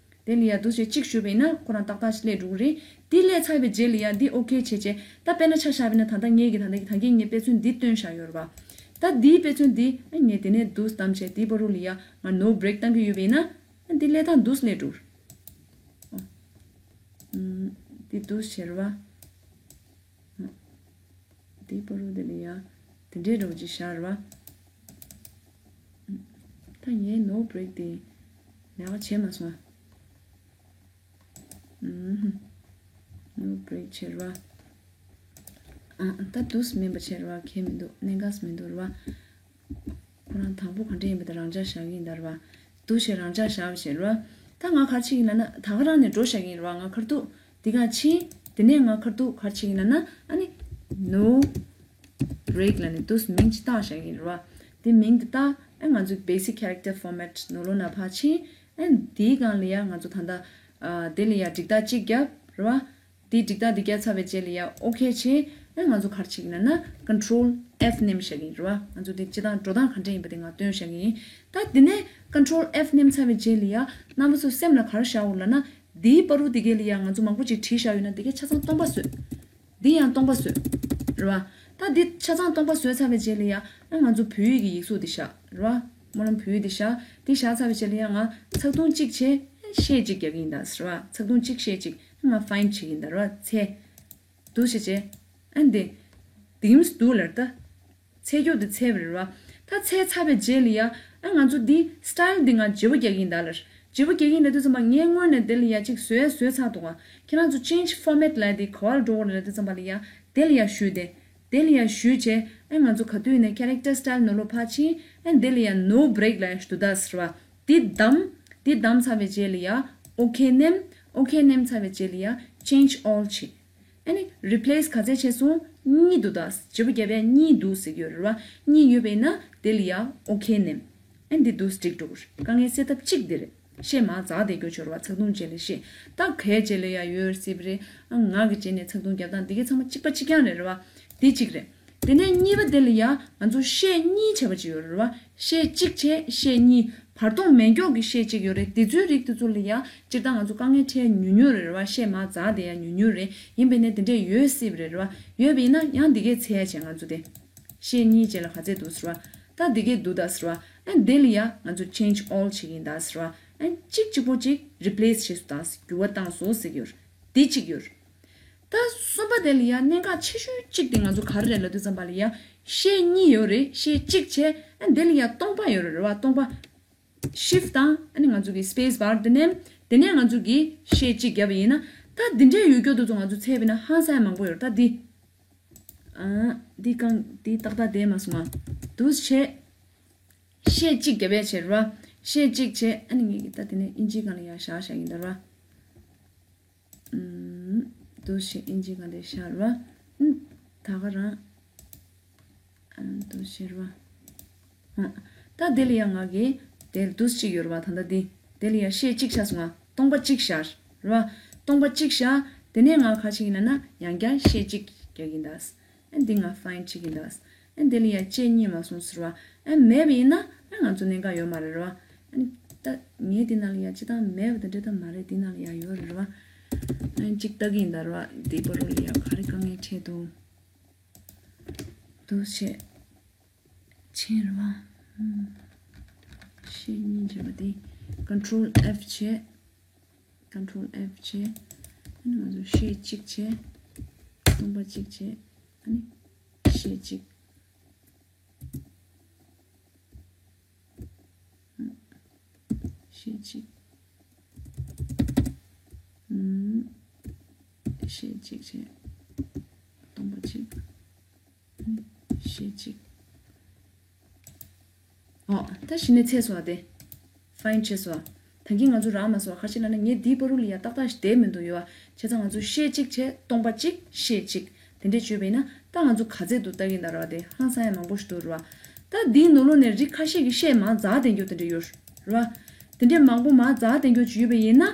དེ་ལ་ཡ་འདུག་སེ་གཅིག་གཞུས་པ་ཡིན་ན་ཁོ་རང་ཏག་ཏག་ཅིག་སླེབས་འགྲོ་གི་རེད། དེ་སླེབས་ཚར་བའི་རྗེས་ལ་ཡ་འདི་ཨོ་ཁེ་བྱས་བྱས། ད་དཔེར་ན་ཆ་བཞག་པ་ཡིན་ན་ད་ལྟ་ངེད་ཀྱིས་ད་ལྟ་ད་གིན་ངས་དཔེ་མཚོན་འདི་སྟོན་བཞག་ཡོད་རེད་བ། ད་འདིའི་དཔེ་མཚོན་འདི་ཨ་ངས་དེ་ནས་འདུག་སེ་བདམས་བྱས་འདིའི་བར་དུ་ལ་ཡ་ང་ནོ་བྷི་རེག་བཏང་གི་ཡོད་པ་ཡིན་ན། ཨ་འདི་སླེབས་སྟངས་འདུག་སེ་སླེབས་འགྲོ་གི་རེད། ཨོ། ཨུམ། འདི་འདུག་སེ་བྱས་རེད་བ། འདིའི་བར་དུ་དེ་ལ་ཡ་དེ་འདྲའི་འདྲ་བོ་ཅིག་བཞག་རེད་བ། ད་ངས་ནོ་བྷི་རེག་དེ་ལས་ཀ་བྱས་མ་སོང་ཨ། ཨུམ། ནོ་བྷི་རེག་བྱས་རེད་བ། ཨ་ད་འདུག་སེ་མིན་པ་བྱས་རེད་བ། གལ་མི་འདུག་གནད་འགག་མི་འདུག་རེད་བ། ཁོ་རང་དང་པོ་ག་འདྲ་ཡིན་པ་དེ་རང་འཇགས་བཞག་གི་ཡིན་ད་རེད་བ། འདུག་སེ་རང་འཇགས་བཞག་པ་བྱས་རེད་བ། ད་ང་ག་རེ་བྱེད་ཀྱི་ཡིན་ལབ་ན་ད་ག་རང་ནས་འགྲོ་བཞག་གི་ཡིན་རེད་བ། ང་ཁ་ཐུག་འདི་ག་ཕྱིན། དེ་ནས་ང་ཁ་ཐུག་ག་རེ་བྱེད་ཀྱི་ཡིན་ལབ་ན་ཨ་ནི་ནོ་བྷི་རེག་ལབ་ནས་འདུག་སེ་མིང་ཅིག་བཏགས་བཞག་གི་ཡིན་རེད་བ། དེ་མིང་དེ་བཏགས། ཨ་ང་ཚོ་བྷེ་སིག་ཁེ་རེག་ཊར་ཕོར་མེ་ཊི་ནང་ལོགས་ན་ཕར་ཕྱིན། ཨ་འདིའི་སྒང་ལ་ཡ་ང་ཚོ་ད་ལྟ་ཨ་དེ་ལ་ཡ་འགྲིག་རྟགས་གཅིག་བརྒྱབ་རེད་བ། དེ་འགྲིག་རྟགས་དེ་བརྒྱབ་ཚར་བའི་རྗེས་ལ་ཡ་ཨོ་ཁེ་བྱས། ཨ་ང་ཚོ་ག་རེ་བྱེད་ཀྱི་ཡིན་ན་ཀོན་ཊོལ་ཨེཕ་ནེམ་བཞག་གི་ཡིན་རེད་བ། ང་ཚོ་དེ་སྤྱིར་བཏང་འགྲོ་སྟངས་ག་འདྲ་ཡིན་པ་དེ་ང་སྟོན་བཞག་གི་ཡིན། ད་དེ་ནས་ཀོན་ཊོལ་ཨེཕ་ནེམ་ཚར་བའི་རྗེས་ལ་ཡ་རྣམ་པ་ཚོ་སེམས་ལ་ག་རེ་བཞག་འོ་ལབ་ན། དེའི་བར་དུ་དེ་གའི་ལ་ཡ་ང་ཚོ་མང་པོ་ཅིག་བྲིས་བཞག་ཡོད་ན་དེ་གའི་ཆ་ཚང་སྟོང་པ་བཟོས། འདི་ཡང་སྟོང་པ་བཟོས། རེད་བ། ད་འདི་ཆ་ཚང་སྟོང་པ་བཟོས་ཚར་བའི་རྗེས་ལ་ཡ་ཨ་ང་ཚོ་བོད་ཡིག་གི་ཡིག་གཟུགས་འདི་བཞག་རེད་བ། སྨོན་ལམ་བོད་ཡིག་འདི་བཞག་འདི་བཞག་ཚར་བའི་རྗེས་ལ་ཡ་ང་ཚག་ཐུང་གཅིག་བྱས་ཤད་གཅིག་རྒྱག་གི་ཡིན་ད་ཟེར་བ། ཚག་ཐུང་གཅིག་ཤད་གཅིག་ང་ཕའིན་ཌི་བྱེད་ཀྱི་ཡིན་ད་རེད་བ། ཚེ། འདུག་སེ་བྱས། ཨ་འདི། དེ་མིན་འདུག་ལར་ད། ཚད་སྐྱོ་དེ་ཚད་པ་རེད་བ། ད་ཚད་ཚར་བའི་རྗེས་ལ་ཡ། ཨ་ང་ཚོ་འདི་སི་ཊལ་འདི་ང་བརྗེ་པོ་རྒྱག་གི་ཡིན་ད་ལར། བརྗེ་པོ་རྒྱག་གི་ཡིན་ལབ་དུས་ཙམ་པ་ངས་སྔོན་ནས་དེ་ལ་ཡ་གཅིག་བཟོས་བཟོས་ཚར་འདུག་ག་ཁྱེད་རང་ཚོ་ཅེན་ཇི་ཕོར་མེ་ཊི་ལབ་དེ་ག་བ་ལ་འགྲོ་དགོས་རེད་ལབ་དུས་ཙམ་པ་ལ་ཡ། དེ་ལ་ཡ་བཞུས་ཏེ། དེ་ལ་ཡ་བཞུས་བྱས། ཨ་ང་ཚོ་ག་དུས་ནས་ཁེ་རེག་ཊར་སི་ཊལ་ནང་ལོགས་ཕར་ཕྱིན། ཨ་དེ་ལ་ཡ་ནོ་བྷི་རེག་ལབ་ཡ་ཞིག་འདུག་ད་ཟེར་བ། འདི་བདམས། འདི་བདམས་ཚར་བའི་རྗེས་ལ་ཡ། ཨོ་ཁེ་ནེམ། ཨོ་ཁེ་ནེམ་ཚར་བའི་རྗེས་ལ་ཡ། ཅེན་ཇི་ཨོལ་བྱེད། ཨ་ནི་རི་པི་ལེ་སི་ག་ཚད་བྱས་སོང་། གཉིས་འདུག་ད། བརྗེ་པོ་བརྒྱབ་ཡ་གཉིས་འདུག་ཟེར་གྱི་ཡོད་རེད་བ། གཉིས་ཡོད་པ་ཡིན་ན་དེ་ལ་ཡ་ཨོ་ཁེ་ནེམ། ཨ་ནི་འདི་འདུག་སེ་འགྲིག་འགྲོ་གི་རེད། དཀའ་ངལ་སེལ་ཐབས་གཅིག་འདི་རེད། ཤད་མར་འཛག་བསྡད་རྒྱུ་ཆོག་རེད་བ། ཚག་ཐུང་རྗེས་ལ་ཤད། ད་གའི་རྗེས་ལ་ཡ་ཡོད་སྲིད་པ་རེད། ཨ་ང་གི་རྗེས་ནས་ཚག་ཐུང་རྒྱབ་སྟངས་འདི་གའི་ཚང་མ་གཅིག་པ་གཅིག་རྐྱང་རེད་རེད་བ། འདི་གཅིག་རེད། དེ་ནས་གཉིས་པ་དེ་ལ་ཡ་ང་ཚོ་ཤད་གཉིས་བྱས་པ་ཅིག་ཡོད་རེད་རེད་བ། ཤད་གཅིག་བྱས་ཤད་གཉིས། བར་སྟོང་མེད་མགྱོགས་ཀྱི་ཤད་གཅིག་ཡོད་རེད། དེ་ཚོའི་རིགས་དེ་ཚོ་ལ་ཡ་སྤྱིར་བཏང་ང་ཚོ་དཀའ་ངལ་འཕྲད་ཉུང་ཉུང་རེད་རེད་བ། ཤད་མར་འཛག་བསྡད་ཡ་ཉུང་ཉུང་རེད། ཡིན་པས་ན་དེ་འདྲས་ཡོད་སྲིད་པ་རེད་རེད་བ། ཡོད་པ་ཡིན་ན་ཡང་འདི་གས་འཚོལ་ཡ་བྱས་ང་ཚོ་དེ། ཤད་གཉིས་བྱས་ལ་ག་ཚད་འདུག་ཟེར་བ། ད་འདི་གས་འདུག་ད་ཟེར་བ། ཨ་འདི་ལ་ཡ་ང་ཚོ་ཅེན་ཇི་ཨོལ་བྱེད་ཀྱི་ཡིན་ད་ཟེར་བ། ཨ་གཅིག་གཅིག་པོ་གཅིག་རི་པི་ལེ་སི་བྱས་སོང་ད། འགྱུར་བ་བཏང་སོང་ཟེར་གྱི་ཡོད་རེད། འདི་གཅིག་ཡོད་རེད། ད་ ད་གསུམ་པ་དེ་ལ་ཡ་གནད་འགག་ཆེ་ཤོས་གཅིག་དེ་ང་ཚོ་ག་རེ་རེད་ལབ་དུས་ཙམ་པ་ལ་ཡ་ཤད་གཉིས་ཡོད་རེད། ཤད་གཅིག་བྱས། ཨ་དེ་ལ་ཡ་སྟོང་པ་ཡོད་རེད། རེད་བ། སྟོང་པ། Shift དང་ཨ་ནི་ང་ཚོ་གི་space bar དེ་ནས་དེ་ནས་ང་ཚོ་གི་ཤད་གཅིག་བརྒྱབ་པ་ཡིན་ན། ད་འདི་འདྲའི་ཡོད་རྒྱུ་དེ་ཚོ་ང་ཚོ་བཙལ་བ་ཡིན་ན་ཧང་སང་མང་པོ་ཡོད་རེད། ད་འདི། ཨ། འདི་གང་འདི་ཏག་ཏག་བསྡད་མ་སོང་ང་། འདུག་སེ་བྱས། ཤད་གཅིག་བརྒྱབ་པ་བྱས་རེད་བ། ཤད་གཅིག་བྱས། ཨ་ནི་ངས་ཀྱི་ད་དེ་ནས་ཨིན་ཇིའི་སྒང་ལ་ཡར་བཞག་བཞག་ཡིན་ད་རེད་བ། ཨུམ། འདུག་སེ་བྱས་ཨིན་ཇིའི་སྒང་ལ་བཞག་རེད་བ། ཨུམ། ད་ག་རང་། ཨ། འདུག་སེ་བྱས་རེད་བ། ཨ། ད་དེ་ལ་ཡང་ང་གི་དེ་འདུག་སེ་གཅིག་ཡོད་རེད་བ། ད་ལྟ་འདི། དེ་ལ་ཡང་ཤད་གཅིག་བཞག་སོང་ང་། སྟོང་པ་གཅིག་བཞག་རེད་བ། སྟོང་པ་གཅིག་བཞག་དེ་ནས་ང་ག་བྱེད་ཀྱི་ཡིན་ལབ་ན་ཡང་བསྐྱར་ཤད་གཅིག་རྒྱག་གི་ཡིན་ད། ཨ་འདི་ང་find བྱེད་ཀྱི་ཡིན་ད། ཨ་འདི་ལ་ཡང་ཤད་གཉིས་མ་སོང་ཟེར་བ། ཨ་མེད་པ་ཡིན་ན་ཨ་ང་ཚོ་གནད་འགག་ཡོད་མ་རེད་རེད་བ། ཨ་ནི་ད་ངས་འདི་ནང་ལ་ཡང་སྤྱིར་བཏང་མེད་པ་དེ་འདྲ་ད་མ་རེད། འདི་ནང་ལ་ཡང་ཡོད་རེད་རེད་བ། ཨ་གཅིག་ལྟ་གི་ཡིན་ད་རེད་བ། འདི་བར་དུ་ལ་ཡང་ག་རེ་དཀའ་ངལ་འཕྲད་འདུག་འདུག་སེ་བྱས། ཕྱིན་རེད་བ། ཨུམ། ཤད་གཉིས་བྱས་པ་དེ། Control F བྱས། Control F བྱས། ཨ་ནི་ང་ཚོ་ཤད་གཅིག་བྱས། སྟོང་པ་གཅིག་བྱས། ཨ་ནི་ཤད་གཅིག་ཤད་གཅིག་ཨུམ། ཤད་གཅིག་བྱས། སྟོང་པ་གཅིག་ཤད་གཅིག་འོ། ད་གཞི་ནས་ཚར་སོང་བ་དེ། Find བྱས་སོང་བ། ད་གིན་ང་ཚོ་རག་མ་སོང་བ། ག་རེ་ལབ་ན་ངས་འདིའི་བར་དུ་ལ་ཡ་ཏག་ཏག་ཞིག་བསྡད་མི་འདུག་ཡོད་བ། བྱས་ཙང་ང་ཚོ་ཤད་གཅིག་བྱས། སྟོང་པ་གཅིག་ཤད་གཅིག་དེ་འདྲས་བྱས་པ་ཡིན་ན་ད་ང་ཚོ་ག་ཚད་འདུག་ལྟ་གི་ཡིན་ད་རེད་བ། དེ་ཧང་སང་ཡ་མང་པོ་ཞིག་འདུག་རེད་བ། ད་འདིའི་ནང་ལོགས་ནས་རིགས་ཁ་ཤས་ཀྱི་ཤད་མར་འཛེགས་བསྡད་རྒྱུ་དེ་འདྲས་ཡོད་རེད་བ། དེ་འདྲས་མང་པོ་མར་འཛེགས་བསྡད་རྒྱུ་ཅིག་ཡོད་པ་ཡིན་ན།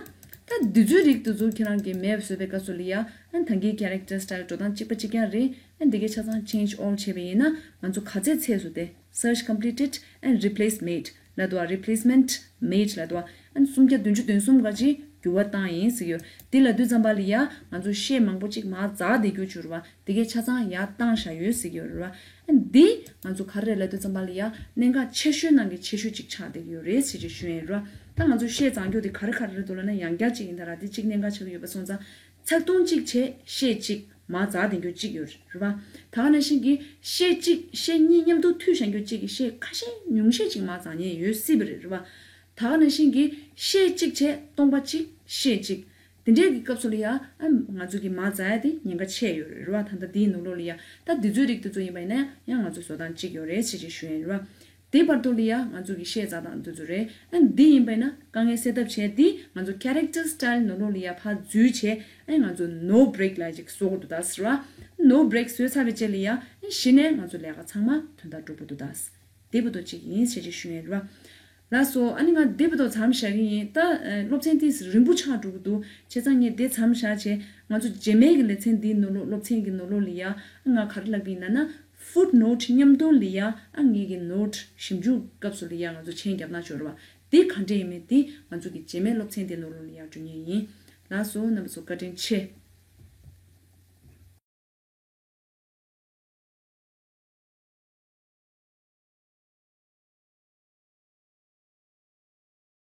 ད་འདི་ཚོའི་རིགས་དེ་ཚོ་ཁྱེད་རང་གིས་map བཟོས་པའི་སྐབས་སུ་ལ་ཡ། ཨ་ད་གིན་character style འགྲོ་སྟངས་གཅིག་པ་གཅིག་རྐྱང་རེད། ཨ་འདི་གའི་ཆ་ཚང་change all བྱས་པ་ཡིན་ན་ང་ཚོ་ག་ཚད་ཚར་སོང་སྟེ། Search completed and replace made ལབ་འདུག་བ། Replacement made ལབ་འདུག་བ། ཨ་སུམ་བརྒྱ་བདུན་ཅུ་དོན་གསུམ་ག་ཅིག་འགྱུར་བ་བཏང་ཡིན་ཟེར་གྱི་ཡོད། འདི་ལབ་དུས་ཙམ་པ་ལ་ཡ་ང་ཚོ་ཤད་མང་པོ་གཅིག་མར་འཛེགས་བསྡད་རྒྱུ་ཅིག་ཡོད་རེད་བ། འདི་གའི་ཆ་ཚང་ཡར་བཏང་བཞག་ཡོད་ཟེར་གྱི་ཡོད་རེད་བ། ཨ་འདི་ང་ཚོ་ག་རེ་རེད་ལབ་དུས་ཙམ་པ་ལ་ཡ་གནད་འགག་ཆེ་ཤོས་ནང་གི་ཆེ་ཤོས་གཅིག་ཆགས་བསྡད་ཀྱི་ཡོད་རེད་ཟེར་གྱི་ཞུ་ཡིན་རེད་བ། ད་ང་ཚོ་ཤད་འཛེགས་རྒྱུ་དེ་ག་རེ་ག་རེ་རེད་འདུག་ལབ་ན་ཡང་བསྐྱར་གཅིག་ཡིན་ད་ར། དེ་གཅིག་གནད་འགག་ཆགས་ཀྱི་ཡོད་པ་སོང་ཙང་། ཚེག་སྟོང་གཅིག་བྱས་ཤད་གཅིག་མར་འཛེགས་བསྡད་རྒྱུ་གཅིག་ཡོད་རེད་བ། ད་ག་ནང་བཞིན་གྱི་ཤད་གཅིག་ཤད་གཉིས་མཉམ་དུ་མཐུད་བཞག་རྒྱུ་གཅིག་གི་ཤད་ཁ་ཤས་ཉུང་ཤས་གཅིག་མར་འཛེགས་མཁན་ཡོད་སྲིད་པ་རེད་རེད་བ། ད་ག་ནང་བཞིན་གྱི་ཤད་གཅིག་བྱས་སྟོང་པ་གཅིག་ཤད་གཅིག་དེ་འདྲའི་གི་སྐབས་སུ་ལ་ཡ། ཨ་ང་ཚོ་གི་མར་འཛེགས་ཡ་དེ་ཉེན་ཁ་ཆེ་ཡོད་རེད་རེད་བ། ད་ལྟ་འདིའི་ནང་ལོགས་ལ་ཡ། ད་འདི་ཚོའི་རིགས་དེ་ཚོ་ཡིན་པ་ཡིན་ན་ཡང་ང་ཚོ་བཟོ་སྟངས་གཅིག་ཡོད་རེད་ཟེར་གྱི་ཞུ་ཡིན་རེད་བ། དེའི་བར་དུ་ལ་ཡ་ང་ཚོ་གི་ཤད་འཛེགས་སྟངས་འདི་ཚོ་རེད། ཨ་འདི་ཡིན་པ་ཡིན་ན་དཀའ་ངལ་སེལ་ཐབས་བྱས་ཏེ་ང་ཚོ་character style ནང་ལོགས་ལ་ཡ་ཕར་འཛུལ་བྱས། ཨ་ང་ཚོ་no break ལབ་ཅིག་བཟོ་དགོས་འདུག་ད་ཟེར་བ། No break བཟོས་ཚར་བའི་རྗེས་ལ་ཡ། ཨ་གཞི་ནས་ང་ཚོ་ལས་ཀ་ཚང་མ་དོན་དག་འགྲུབ་ཀྱི་འདུག་ད། དེ་བར་དུ་གཅིག་ཡིན་ཟེར་གྱི་ཞུ་ཡིན་རེད་བ། ལགས་སོ། ཨ་ནི་ང་དེ་བར་དུ་མཚམས་བཞག་གི་ཡིན། ད་ཨ་སློབ་ཚན་ཏོག་ཙམ་རིང་པོ་ཆགས་འགྲོ་གི་འདུག་བྱས་ཙང་ངས་དེ་མཚམས་བཞག་བྱས། ང་ཚོ་རྗེས་མའི་གི་ལེ་ཚན་འདིའི་ནང་ལོགས། སློབ་ཚན་གྱི་ནང་ལོགས་ལ་ཡ། ཨ་ང་ག་རེ་ལབ་ཀྱི་ཡིན་ལབ་ན། Footnote མཉམ་དུ་ལ་ཡ། ཨ་ངེད་ཀྱི་note ཞིབ་འཇུག་སྐབས་སུ་ལ་ཡ་ང་ཚོ་མཆན་རྒྱབ་ན་ཆོག་རེད་བ། དེ་ག་འདྲས་ཡིན་མིན་དེ་ང་ཚོ་གི་རྗེས་མའི་སློབ་ཚན་དེ་ནང་ལོགས་ལ་ཡ་འགྲོ་མཁན་ཡིན། ལགས་སོ། རྣམ་པ་ཚོ་བཀའ་དྲིན་ཆེ།